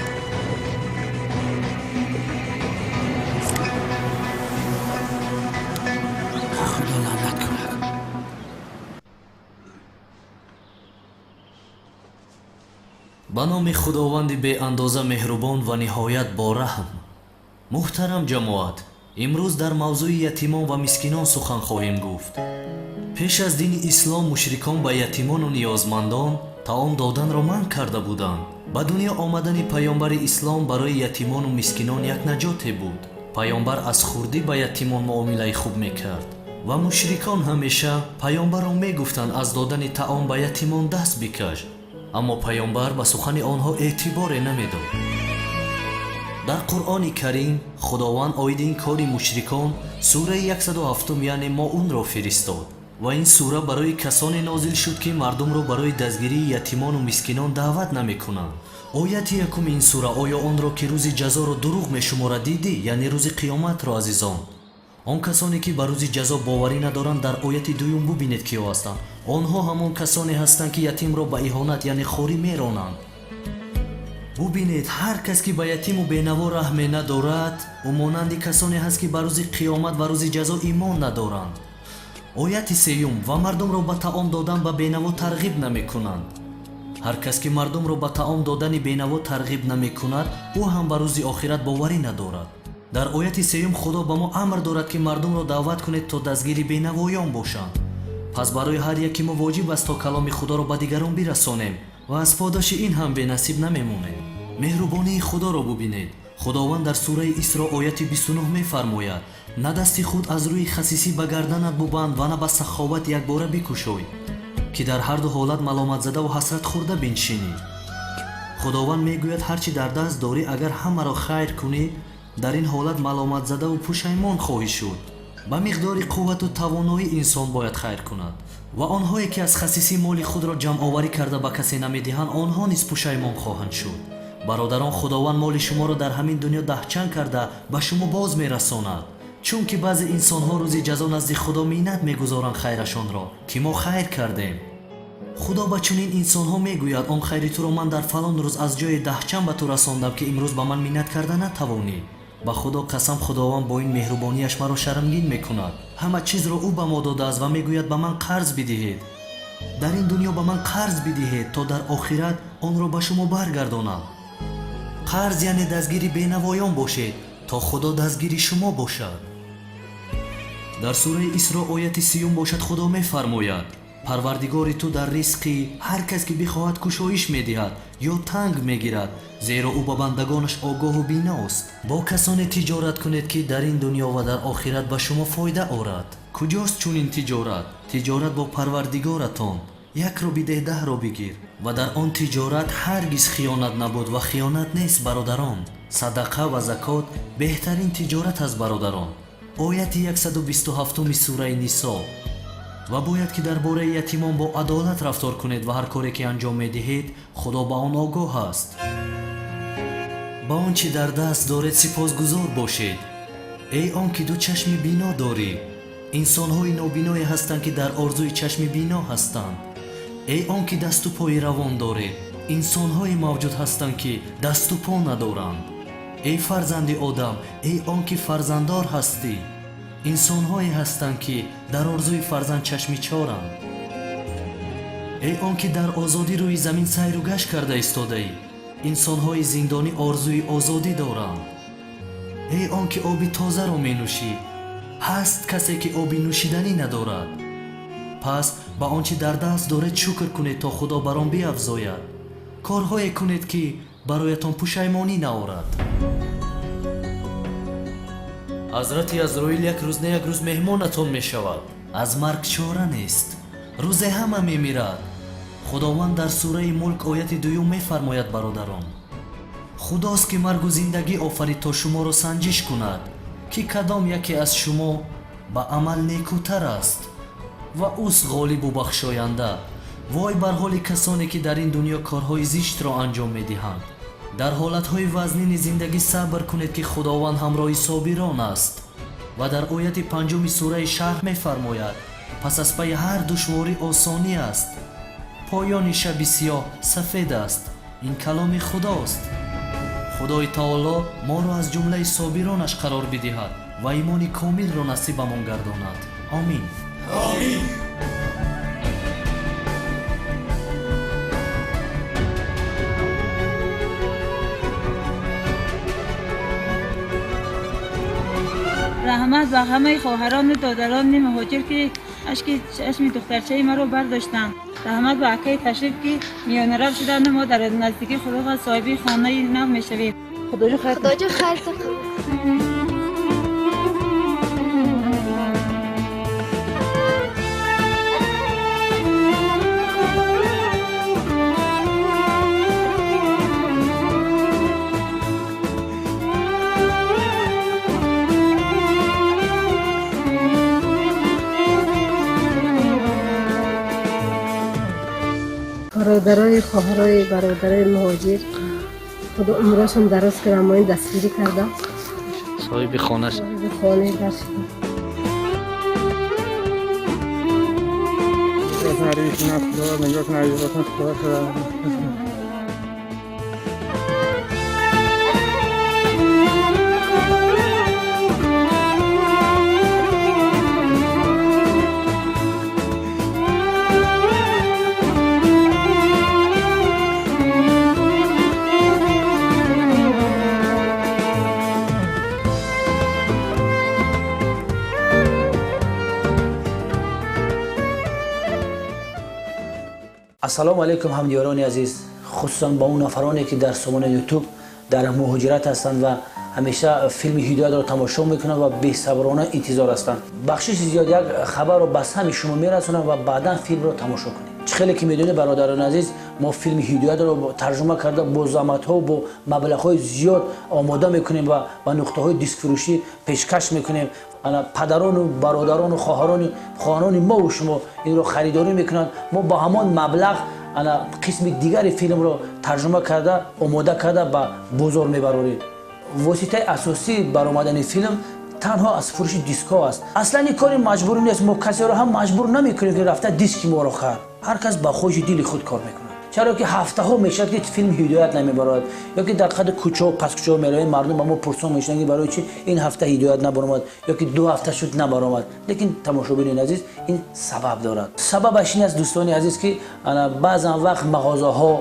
Худо лаънат кунад. Ба номи Худованди беандоза меҳрубон ва ниҳоят бораҳм. Муҳтарам ҷамоат, имрӯз дар мавзӯи ятимон ва мискинон сухан хоҳем гуфт. Пеш аз дини ислом мушрикон ба ятимону ниёзмандон таом доданро манъ карда буданд. Ба дунё омадани паёмбари ислом барои ятимону мискинон як наҷоте буд. Паёмбар аз хурдӣ ба ятимон муомилаи хуб мекард ва мушрикон ҳамеша паёмбарро мегуфтанд: аз додани таом ба ятимон даст бикаш. Аммо паёмбар ба сухани онҳо эътиборе намедод. Дар Қуръони Карим Худованд оиди ин кори мушрикон сураи 107, яъне Моунро фиристод ва ин сура барои касоне нозил шуд, ки мардумро барои дастгирии ятимону мискинон даъват намекунанд. Ояти якуми ин сура: оё онро, ки рӯзи ҷазоро дурӯғ мешуморад, дидӣ? Яъне рӯзи қиёматро. Азизон, он касоне, ки ба рӯзи ҷазо боварӣ надоранд, дар ояти дуюм бубинед, киё ҳастанд. Онҳо ҳамон касоне ҳастанд, ки ятимро ба иҳонат, яъне хорӣ меронанд. Бубинед, ҳар кас, ки ба ятиму бенаво раҳме надорад, ӯ монанди касоне ҳаст, ки ба рӯзи қиёмат ва рӯзи ҷазо имон надоранд. Ояти сеюм: ва мардумро ба таом додан ба бенаво тарғиб намекунанд. Ҳар кас, ки мардумро ба таом додани бенаво тарғиб намекунад, ӯ ҳам ба рӯзи охират боварӣ надорад. Дар ояти сеюм Худо ба мо амр дорад, ки мардумро даъват кунед, то дастгири бенавоён бошанд. Пас барои ҳар яки мо воҷиб аст, то каломи Худоро ба дигарон бирасонем ва аз подоши ин ҳам бенасиб намемонем. Меҳрубонии Худоро бубинед. Худованд дар сураи Исро ояти 29 мефармояд: на дасти худ аз рӯи хасисӣ ба гарданат бубанд ва на ба саховат якбора бикушой, ки дар ҳар ду ҳолат маломатзадаву ҳасрат хӯрда биншинӣ. Худованд мегӯяд: ҳар чӣ дар даст дорӣ, агар ҳамаро хайр кунӣ, дар ин ҳолат маломатзадаву пушаймон хоҳӣ шуд. Ба миқдори қуввату тавоноӣ инсон бояд хайр кунад. Ва онҳое ки аз хасисӣ моли худро ҷамъоварӣ карда ба касе намедиҳанд, онҳо низ пушаймон хоҳанд шуд. Бародарон, Худованд моли шуморо дар ҳамин дунё даҳчанд карда ба шумо боз мерасонад, чунки баъзе инсонҳо рӯзи ҷазо назди Худо миннат мегузоранд хайрашонро, ки мо хайр кардем. Худо ба чунин инсонҳо мегӯяд: он хайри туро ман дар фалон рӯз аз ҷои даҳчанд ба ту расондам, ки имрӯз ба ман миннат карда натавонӣ. Ба Худо қасам, Худованд бо ин меҳрубонияш маро шармгин мекунад. Ҳама чизро ӯ ба мо додааст ва мегӯяд: ба ман қарз бидиҳед, дар ин дунё ба ман қарз бидиҳед, то дар охират онро ба шумо баргардонам. Қарз яъне дастгири бенавоён бошед, то Худо дастгири шумо бошад. Дар сураи Исро ояти 30 бошад, Худо мефармояд: Парвардигори ту дар ризқи ҳар кас ки бихоҳад кушоиш медиҳад ё танг мегирад, зеро ӯ ба бандагонаш огоҳу биност. Бо касоне тиҷорат кунед, ки дар ин дунё ва дар охират ба шумо фоида орад. Куҷост чунин тиҷорат? Тиҷорат бо Парвардигоратон. Якро бидеҳ, даҳро бигир. Ва дар он тиҷорат ҳаргиз хиёнат набуд ва хиёнат нест. Бародарон, садақа ва закот беҳтарин тиҷорат аст. Бародарон, ояти 127 сураи Нисо. Ва бояд ки дар бораи ятимон бо адолат рафтор кунед ва ҳар коре ки анҷом медиҳед, Худо ба он огоҳ аст. Ба он чӣ дар даст доред сипосгузор бошед. Эй он ки ду чашми бино дорӣ, инсонҳои нобиное ҳастанд, ки дар орзуи чашми бино ҳастанд. Эй он ки дасту пои равон доред, инсонҳое мавҷуд ҳастанд, ки дасту по надоранд. Эй фарзанди одам, эй он ки фарзанддор ҳастӣ, инсонҳое ҳастанд, ки дар орзуи фарзанд чашми чоранд. Эй он ки дар озодӣ рӯи замин сайру гашт карда истодаӣ, инсонҳои зиндонӣ орзуи озодӣ доранд. Эй он ки оби тозаро менӯшӣ, ҳаст касе ки оби нӯшиданӣ надорад. Пас ба он чӣ дар даст доред шукр кунед, то Худо бар он биафзояд. Корҳое кунед, ки бароятон пушаймонӣ наорад. Ҳазрати Азроил як рӯз не як рӯз меҳмонатон мешавад. Аз марг чора нест, рӯзе ҳама мемирад. Худованд дар сураи Мулк ояти 2 мефармояд: бародарон, Худост ки маргу зиндагӣ офарид, то шуморо санҷиш кунад, ки кадом яке аз шумо ба амал некӯтар аст, ва ӯст ғолибу бахшоянда. Вой бар ҳоли касоне, ки дар ин дунё корҳои зиштро анҷом медиҳанд. Дар ҳолатҳои вазнини зиндагӣ сабр кунед, ки Худованд ҳамроҳи собирон аст. Ва дар ояти 5 сураи Шарҳ мефармояд: пас аз пайи ҳар душворӣ осонӣ аст, поёни шаби сиёҳ сафед аст. Ин каломи Худост. Худои Таоло моро аз ҷумлаи собиронаш қарор бидиҳад ва имони комилро насибамон гардонад. Омин. Омин. Раҳмат ба ҳамаи хоҳарону додарони муҳоҷир, ки ашки чашми духтарчаи маро бардоштанд. Раҳмат ба акаи Ташриф, ки миёнарав шуданду мо дар наздикии Худо соҳиби хонаи нав мешавем. Худоҷон хайр. Худоҷон хайр. Бародарои хоҳарои бародарои муҳоҷир, Худо умрашон дароз кунад, мо ин дастгирӣ карда соҳиби хона соҳиби хонаи дар шудем. Худо нигоҳ кунад. Ассалому алайкум, ҳамдиёрони азиз, хусусан ба он нафароне, ки дар сомонаи Ютуб дар муҳоҷират ҳастанд ва ҳамеша филми Ҳидоятро тамошо мекунанд ва бесаброна интизор ҳастанд. Бахшиши зиёд, як хабарро ба самъи шумо мерасонам ва баъдан филмро тамошо кунед. Чӣ хеле ки медонед, бародарони азиз, мо филми Ҳидоятро тарҷума карда, бо заҳматҳо, бо маблағҳои зиёд омода мекунем ва ба нуқтаҳои дискфурӯшӣ пешкаш мекунем. Ана падарону бародарону хоҳарони мову шумо инро харидорӣ мекунанд. Мо ба ҳамон маблағ ана қисми дигари филмро тарҷума карда, омода карда, ба бозор мебарорем. Воситаи асосии баромадани филм танҳо аз фурӯши дискҳо аст. Аслан ин кори маҷбурӣ нест, мо касеро ҳам маҷбур намекунем, ки рафта диски моро хард. Ҳар кас ба хоҳиши дили худ кор мекунад. Чаро ки ҳафтаҳо мешавад, ки филми Ҳидоят намебарояд, ё ки дар қадри кӯчаҳо, паскӯчаҳо меравем, мардум ба мо пурсон мешаванд, ки барои чи ин ҳафта Ҳидоят набаромад ё ки 2 ҳафта шуд набаромад. Лекин, тамошобинони азиз, ин сабаб дорад. Сабабаш ин аст, дӯстони азиз, ки баъзан вақт мағозаҳо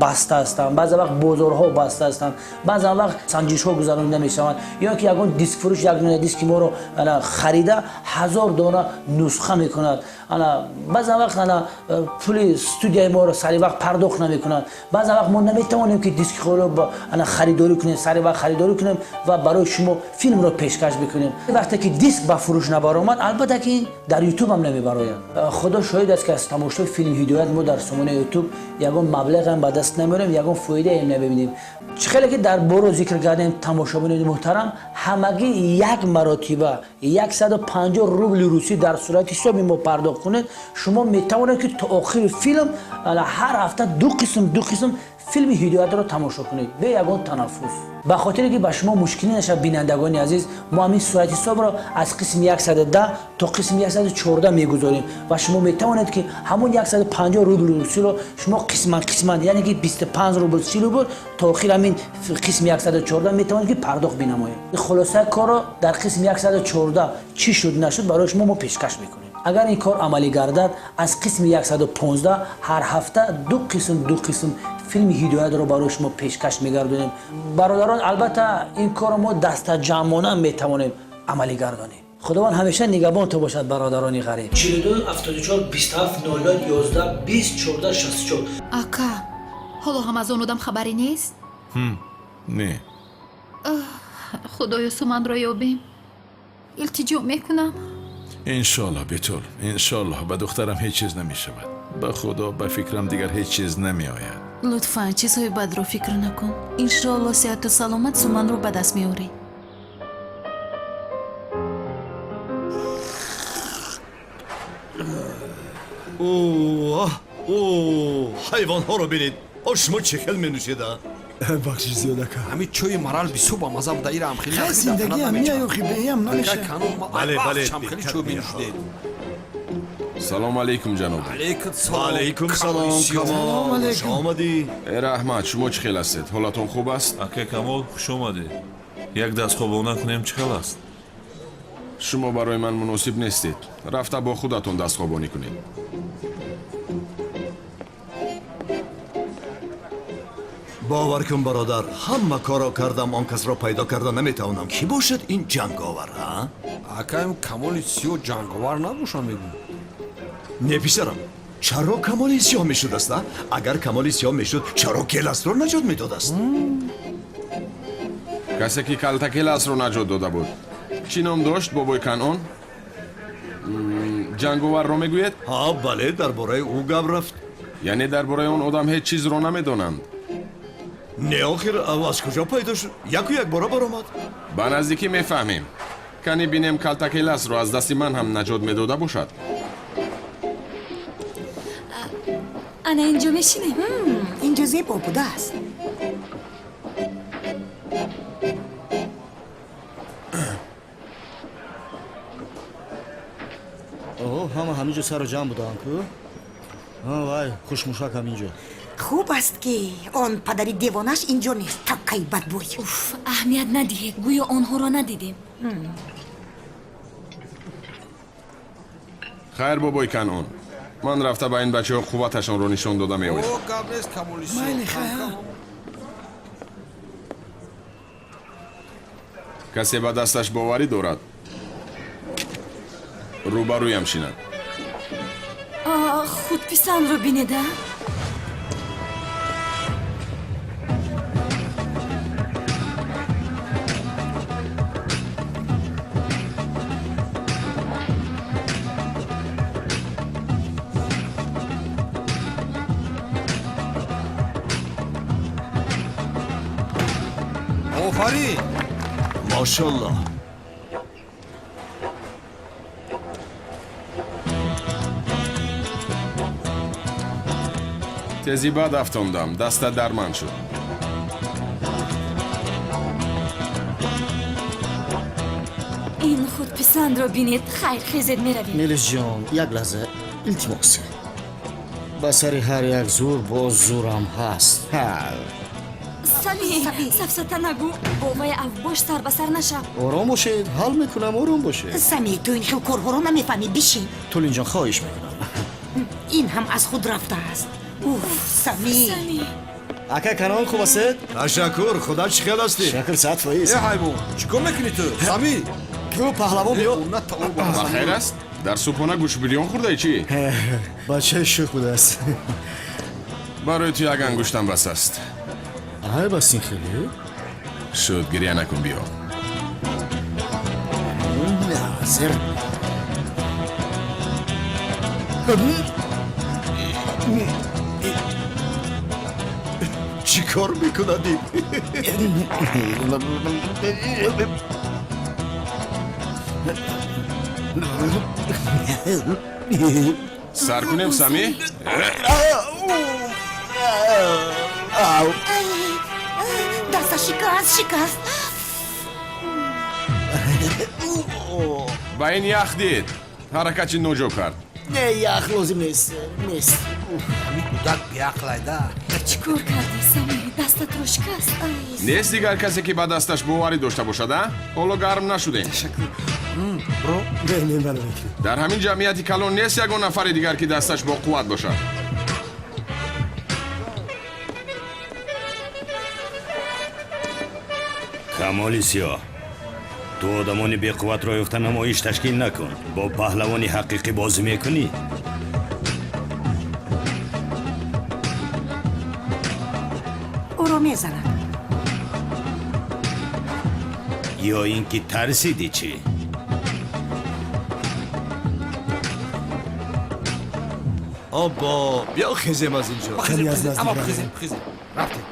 баста ҳастанд, баъзан вақт бозорҳо баста ҳастанд, баъзан вақт санҷишҳо гузаронида мешаванд, ё ки ягон дискфурӯш як дона диски моро харида 1000 дона нусха мекунад. Баъзан вақт пули студияи моро сари вақт пардохт намекунанд. Баъзан вақт мо наметавонем, ки диски худро харидорӣ кунем, сари вақт харидорӣ кунем ва барои шумо филмро пешкаш бикунем. Вақте ки диск ба фурӯш набаромад, албатта ки дар Ютуб ҳам намебарояд. Худо шоҳид аст, ки аз тамошои филми Ҳидоят мо дар сомонаи Ютуб ягон маблағам ба даст намеорем, ягон фоидаем намебинем. Чӣ хеле ки дар боро зикр кардем, тамошобинони муҳтарам, ҳамагӣ як маротиба 150 рубли русӣ дар сурати ҳисоби мо пардохт кунед, шумо метавонед, ки то охири филм ҳар ҳафта ду қисм, ду қисм филми Ҳидоятро тамошо кунед бе ягон танаффус. Ба хотире ки ба шумо мушкилӣ нашавад, бинандагони азиз, мо ҳамин сурати ҳисобро аз қисми 110 то қисми 114 мегузорем ва шумо метавонед, ки ҳамон 150 рубли русиро шумо қисман қисман, яъне ки 25 рубл, 30 рубл то охир ҳамин қисми 114 метавонед, ки пардохт бинамоед. Хулосаи корро дар қисми 114 чӣ шуд нашуд барои шумо мо пешкаш мекунем. Агар ин кор амалӣ гардад, аз қисми 115 ҳар ҳафта ду қисм, ду қисм филми Ҳидоятро барои шумо пешкаш мегардонем. Бародарон, албатта ин корро мо дастаҷамъона метавонем амалӣ гардонем. Худованд ҳамеша нигаҳбонтон бошад, бародарони ғариб. 42 74 27 00 11 20 14 64. Ака, ҳоло ҳам аз он одам хабаре нест? Не. Худоё, Суманро ёбем, илтиҷо мекунам. Иншоаллоҳ, Бетул, иншоаллоҳ, ба духтарам ҳеҷ чиз намешавад. Ба Худо, ба фикрам дигар ҳеҷ чиз намеояд. Лутфан, чизҳои бадро фикр накун. Иншоаллоҳ, сеҳату саломат Суманро ба даст меорӣ. Ҳайвонҳоро бинед, о шумо чӣ хел менӯшед, а? Бахшиш зиёд, ака. Ҳамин чойи марал бисёр бамаза буда, ира ҳам хеле. Хай, зиндагӣ ҳам меояхи, беям намеша. Бале, бале. Хеле чой менӯшидед. Салом алейкум, ҷаноб. Алейкум салом, Камол, хуш омадӣ. Э, раҳмат, шумо чӣ хел ҳастед? Ҳолатон хуб аст? Ака Камол, хуш омадед. Як дастхобона кунем, чӣ хел аст? Шумо барои ман муносиб нестед. Рафта бо худатон дастхобонӣ кунед. Бовар кун, бародар, ҳама корро кардам, он касро пайдо карда наметавонам. Кӣ бошад ин ҷанговар, а? Акаем Камоли Сиёҳ ҷанговар набошад, мегӯ. Не, писарам, чаро Камоли Сиёҳ мешудаст, а? Агар Камоли Сиёҳ мешуд, чаро Келасро наҷот медодаст? Касе ки Калтакеласро наҷот дода буд, чӣ ном дошт, бобои Канъон? Ҷанговарро мегӯед? Ҳа, бале, дар бораи ӯ гап рафт. Яъне дар бораи он одам ҳеҷ чизро намедонанд? Не, охир аз куҷо пайдо шуд? Яку якбора баромад. Ба наздикӣ мефаҳмем. Кани бинем, Калтакеласро аз дасти ман ҳам наҷот медода бошад. Ана инҷо мешинем. Инҷо зебо будааст. Оҳ, ҳама ҳаминҷо сару ҷамъ буданд ку. Вай, хушмушак ҳаминҷо. Хуб аст, ки он падари девонаш инҷо нест, таккаи бадбӯй. Уф, аҳамият надиҳед, гӯё онҳоро надидем. Хайр, бобои Канъон, ман рафта ба ин бачаҳо қувваташонро нишон дода меоям. О, гап нест, Камоли Сиёҳ. Майли, хай. Касе ба дасташ боварӣ дорад, рӯбарӯям шинад. Худписандро бинед, а? Офарин. Мошаллоҳ. Тези бад афтондам, дастат дар ман шуд. Ин худписандро бинед. Хайр, хезед, меравем. Мелисҷон, як лаҳза, илтимос. Ба сари ҳар як зур боз зурам ҳаст. Сами, сафсата нагӯ, бо вай авбош сар ба сар нашав. Ором бошед, ҳал мекунам, ором бошед. Сами, ту ин хел корҳоро намефаҳмӣ, бишин. Тулинҷон, хоҳиш мекунам. Ин ҳам аз худ рафтааст. Уф, Сами. Ака Канон, хуб ҳастед? Ташаккур, худо чӣ хел ҳастӣ? Шакр, 100%. Э ҳайвон, чӣ кор мекунӣ ту? Сами. Ку паҳлавон биё. Ба хайр аст? Дар субҳона гӯшбирён хӯрдаи чӣ? Бачаи шӯх будааст. Барои ту як ангуштам бас аст. Ай, бас ин хеле? Шуд, гиря накун, биё. Зер. Чӣ кор мекунад ин? Сар кунем, Сами? Даста шикаст, шикаст. Ба ин ях дид. Ҳаракати ноҷо кард. Не, ях лозим нест, нест. Ҳамин кӯдак беақлайда. Чӣ кор кардӣ, Сами? Дастатро шикаст. Нест дигар касе, ки ба дасташ боварӣ дошта бошад, а? Ҳоло гарм нашудем. Бро, не, не, мекунем. Дар ҳамин ҷамъияти калон нест ягон нафари дигар, ки дасташ бо қувват бошад. Камоли сиёҳ, ту одамони беқувватро ёфта намоиш ташкил накун. Бо паҳлавони ҳақиқӣ бозӣ мекунӣ? Ӯро мезанад. Ё ин ки тарсидӣ чӣ? Оббо, биё хезем аз инҷо. Хезем, хезем, рафтем.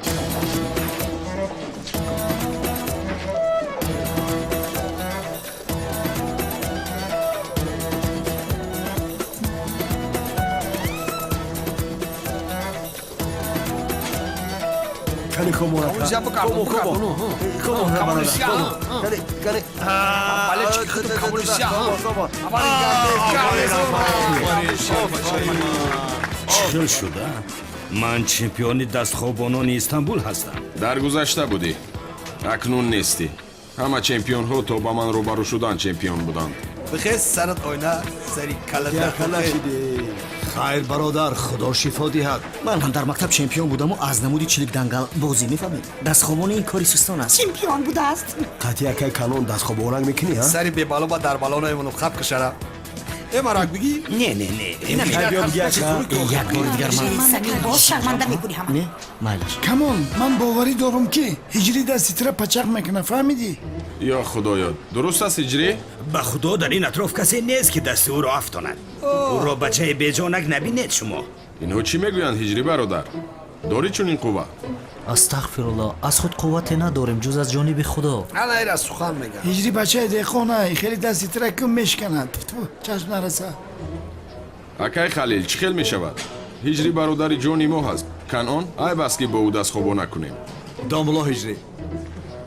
Кани хомон, ака. Хомон, хомон. Хомон, бародар. Кани, кани. Чӣ хел шуда? Ман чемпиони дастхобонони Истанбул ҳастам. Дар гузашта будӣ, акнун нестӣ. Ҳама чемпионҳо то ба ман рӯбарӯ шудан чемпион буданд. Бихез, сарат ойна, сари калата. Хайр, бародар, худо шифо диҳад. Ман ҳам дар мактаб чемпион будаму аз намуди чиликдангал бозӣ мефаҳмед. Дастхобона ин кори сустон аст. Чемпион будааст. Қатъи акай Калон дастхобонак мекунӣ, ҳа? Сари бебало ба дар бало намемонам, хап кашара. Э, марак бигӣ? Не, не, не. Як бори дигар ман. Сами, боз шарманда мекунӣ ҳама. Не, майлаш. Камон, ман боварӣ дорам, ки Ҳиҷрӣ дасти тира пачақ мекунад, фаҳмидӣ? Ё худоё, дуруст аст, Ҳиҷрӣ? Ба худо, дар ин атроф касе нест, ки дасти ӯро афтонад. Ӯро бачаи беҷонак набинед шумо. Инҳо чӣ мегӯянд, Ҳиҷрӣ бародар? Дорӣ чунин қувва? Астағфируллоҳ, аз худ қуввате надорем, ҷуз аз ҷониби Худо. Ана ира сухан мегӯяд. Ҳиҷрӣ бачаи деҳқона, хеле дасти тира кун мешиканад. Чашм нараса. Акай Халил, чӣ хел мешавад? Ҳиҷрӣ бародари ҷони мо ҳаст. Канъон, айб аст, ки бо ӯ дастхобо накунем. Домулло Ҳиҷрӣ,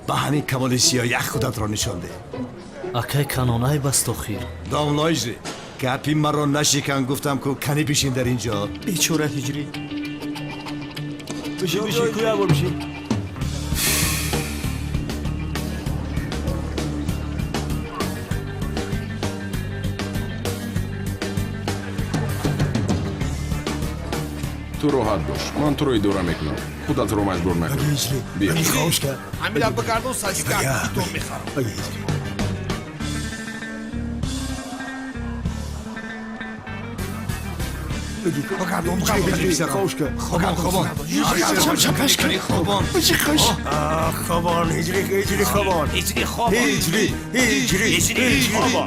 ба ҳамин камоли сиёҳ як худатро нишон деҳ. Акай Канон, айб аст охир. Домулло Ҳиҷрӣ, гапи маро нашикан, гуфтам ку, кани бишин дар инҷо. Бечора Ҳиҷрӣ. Бишин, бишин, ку як бор бишин. Ту роҳат бош, ман туро идора мекунам. Худатро маҷбур накун. Биё. Ҳамира бигардон, сасика итон мехарам. Бигардон, бигардон. Хобон, хобон. Хобон. Хобон, Ҳиҷрӣ, ҳиҷрӣ, хобон. Ҳиҷрӣ, хобон. Ҳиҷрӣ, ҳиҷрӣ, ҳиҷрӣ, хобон.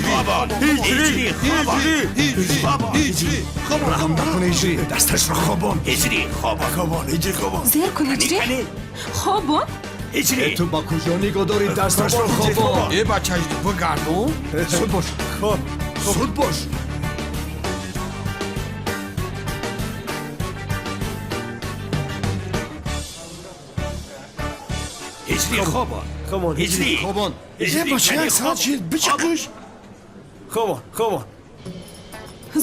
Хобон. Ҳиҷрӣ, хобон. Ҳиҷрӣ, ҳиҷрӣ, хобон. Раҳм накун, Ҳиҷрӣ, дасташро хобон. Ҳиҷрӣ, хобон. Хобон, ҳиҷрӣ, хобон. Зер кун, Ҳиҷрӣ. Хобон? Ҳиҷрӣ! Ту ба куҷо нигоҳ дорӣ? Дасташро хобон. Э, бача, бигардон. Суд бош, суд бош. Ҳиҷрӣ, хобон. Ҳиҷрӣ! Хобон. Э, бача, як соат шид, бичиқуш. Хобон, хобон.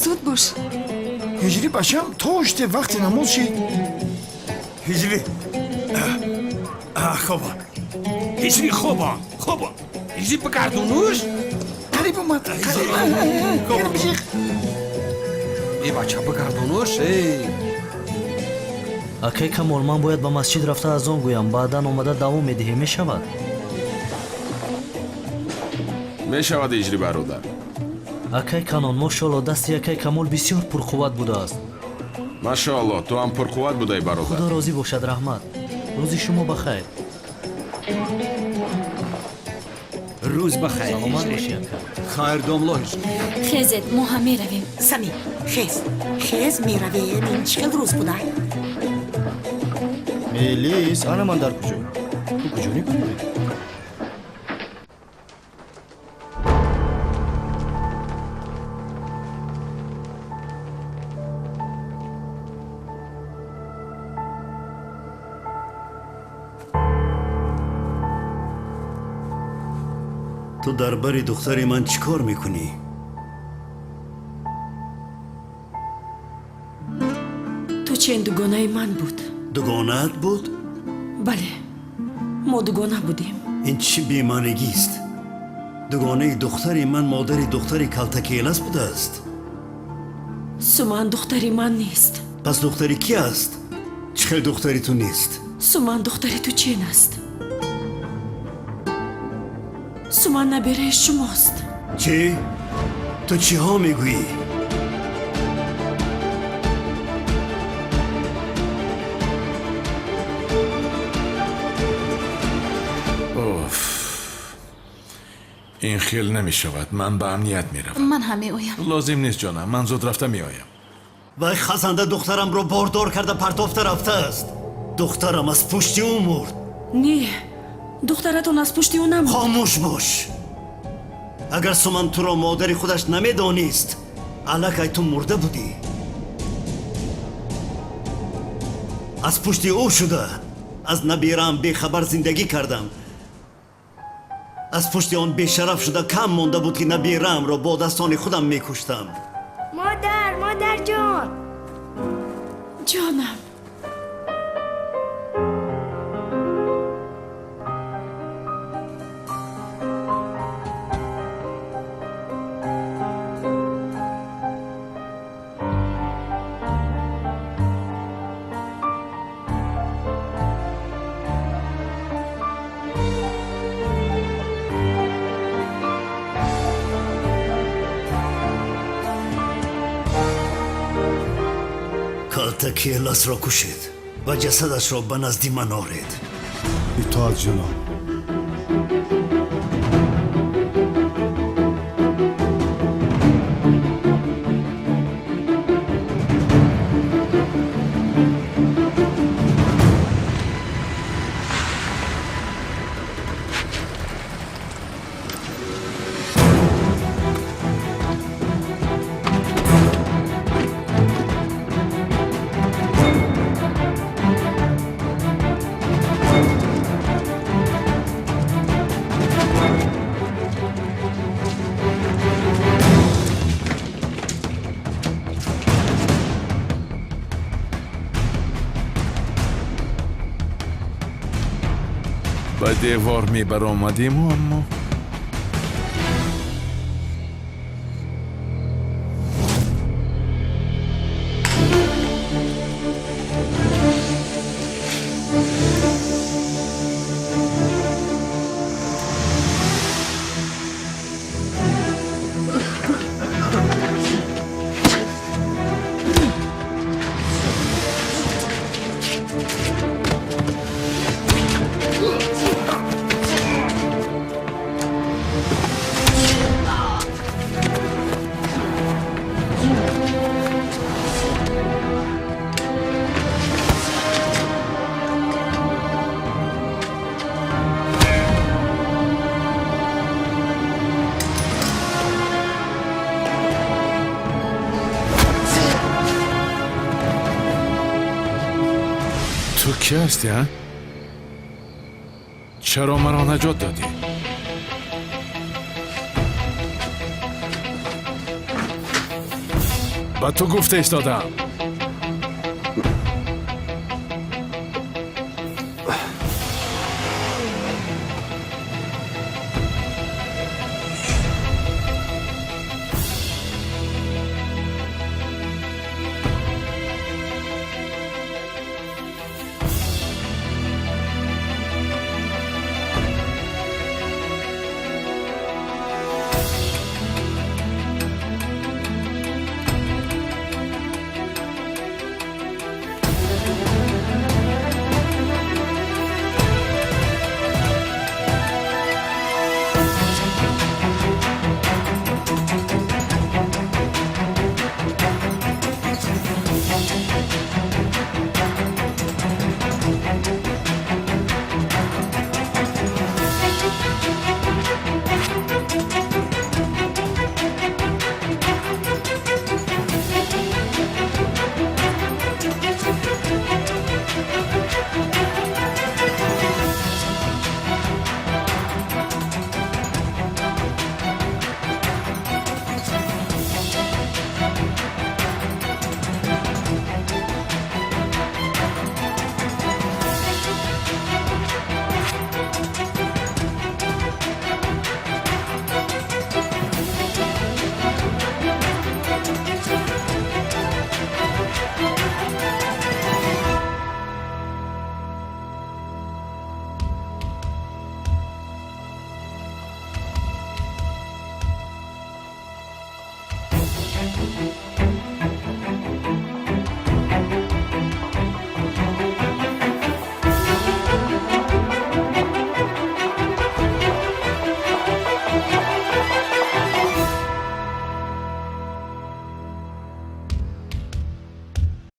Зуд бош. Ҳиҷрӣ, бачам, то ште вақти намоз шид. Ҳиҷрӣ, хобон. Ҳиҷрӣ, хобон, хобон. Ҳиҷрӣ, бигардонуш. Қариб омад, қариб. Биҷиқ. Э, бача, бигардонуш. Акай Камол, ман бояд ба масҷид рафта азон гӯям, баъдан омада давом медиҳем, мешавад? Мешавад, Ҳиҷрӣ бародар. Акай Канон, мошоалло, дасти акай Камол бисёр пурқувват будааст. Машоалло, ту ҳам пурқувват будаи, бародар. Худо розӣ бошад, раҳмат. Рӯзи шумо ба хайр. Рӯз ба хайр. Саломат бошӣ, ака. Хайр, домло Ҳиҷрӣ. Хезед, мо ҳам меравем. Сами, хез, хез, меравем. Ин чӣ хел рӯз буда? Мелис, ана ман дар куҷо? Ту куҷо нигоҳ дорӣ? Ту дар бари духтари ман чӣ кор мекунӣ? Ту чен дугонаи ман буд. Дугонаат буд? Бале, мо дугона будем. Ин чӣ бемаънигист? Дугонаи духтари ман модари духтари Калтакелас будааст. Суман духтари ман нест. Пас духтари кӣ аст? Чӣ хел духтари ту нест? Суман духтари ту чен аст. Суман набераи шумост. Чӣ? Ту чиҳо мегӯӣ? Оф, ин хел намешавад. Ман ба амният меравам. Ман ҳам меоям. Лозим нест, ҷонам, ман зуд рафта меоям. Вай хазанда духтарамро бордор карда партофта рафтааст. Духтарам аз пушти ӯ мурд. Не, духтаратон аз пушти ӯ намурд. Хомӯш бош. Агар Суман туро модари худаш намедонист, аллакай ту мурда будӣ. Аз пушти ӯ шуда аз набираам бехабар зиндагӣ кардам. Аз пушти он бешараф шуда кам монда буд, ки набираамро бо дастони худам мекуштам. Модар, модарҷон. Ҷонам. Калтакеласро кушед ва ҷасадашро ба назди ман оред. Итоат, ҷаноб. Ба девор мебаромадиму, аммо Ту кӣ ҳастӣ, а? Чаро маро наҷот додӣ? Ба ту гуфта истодаам.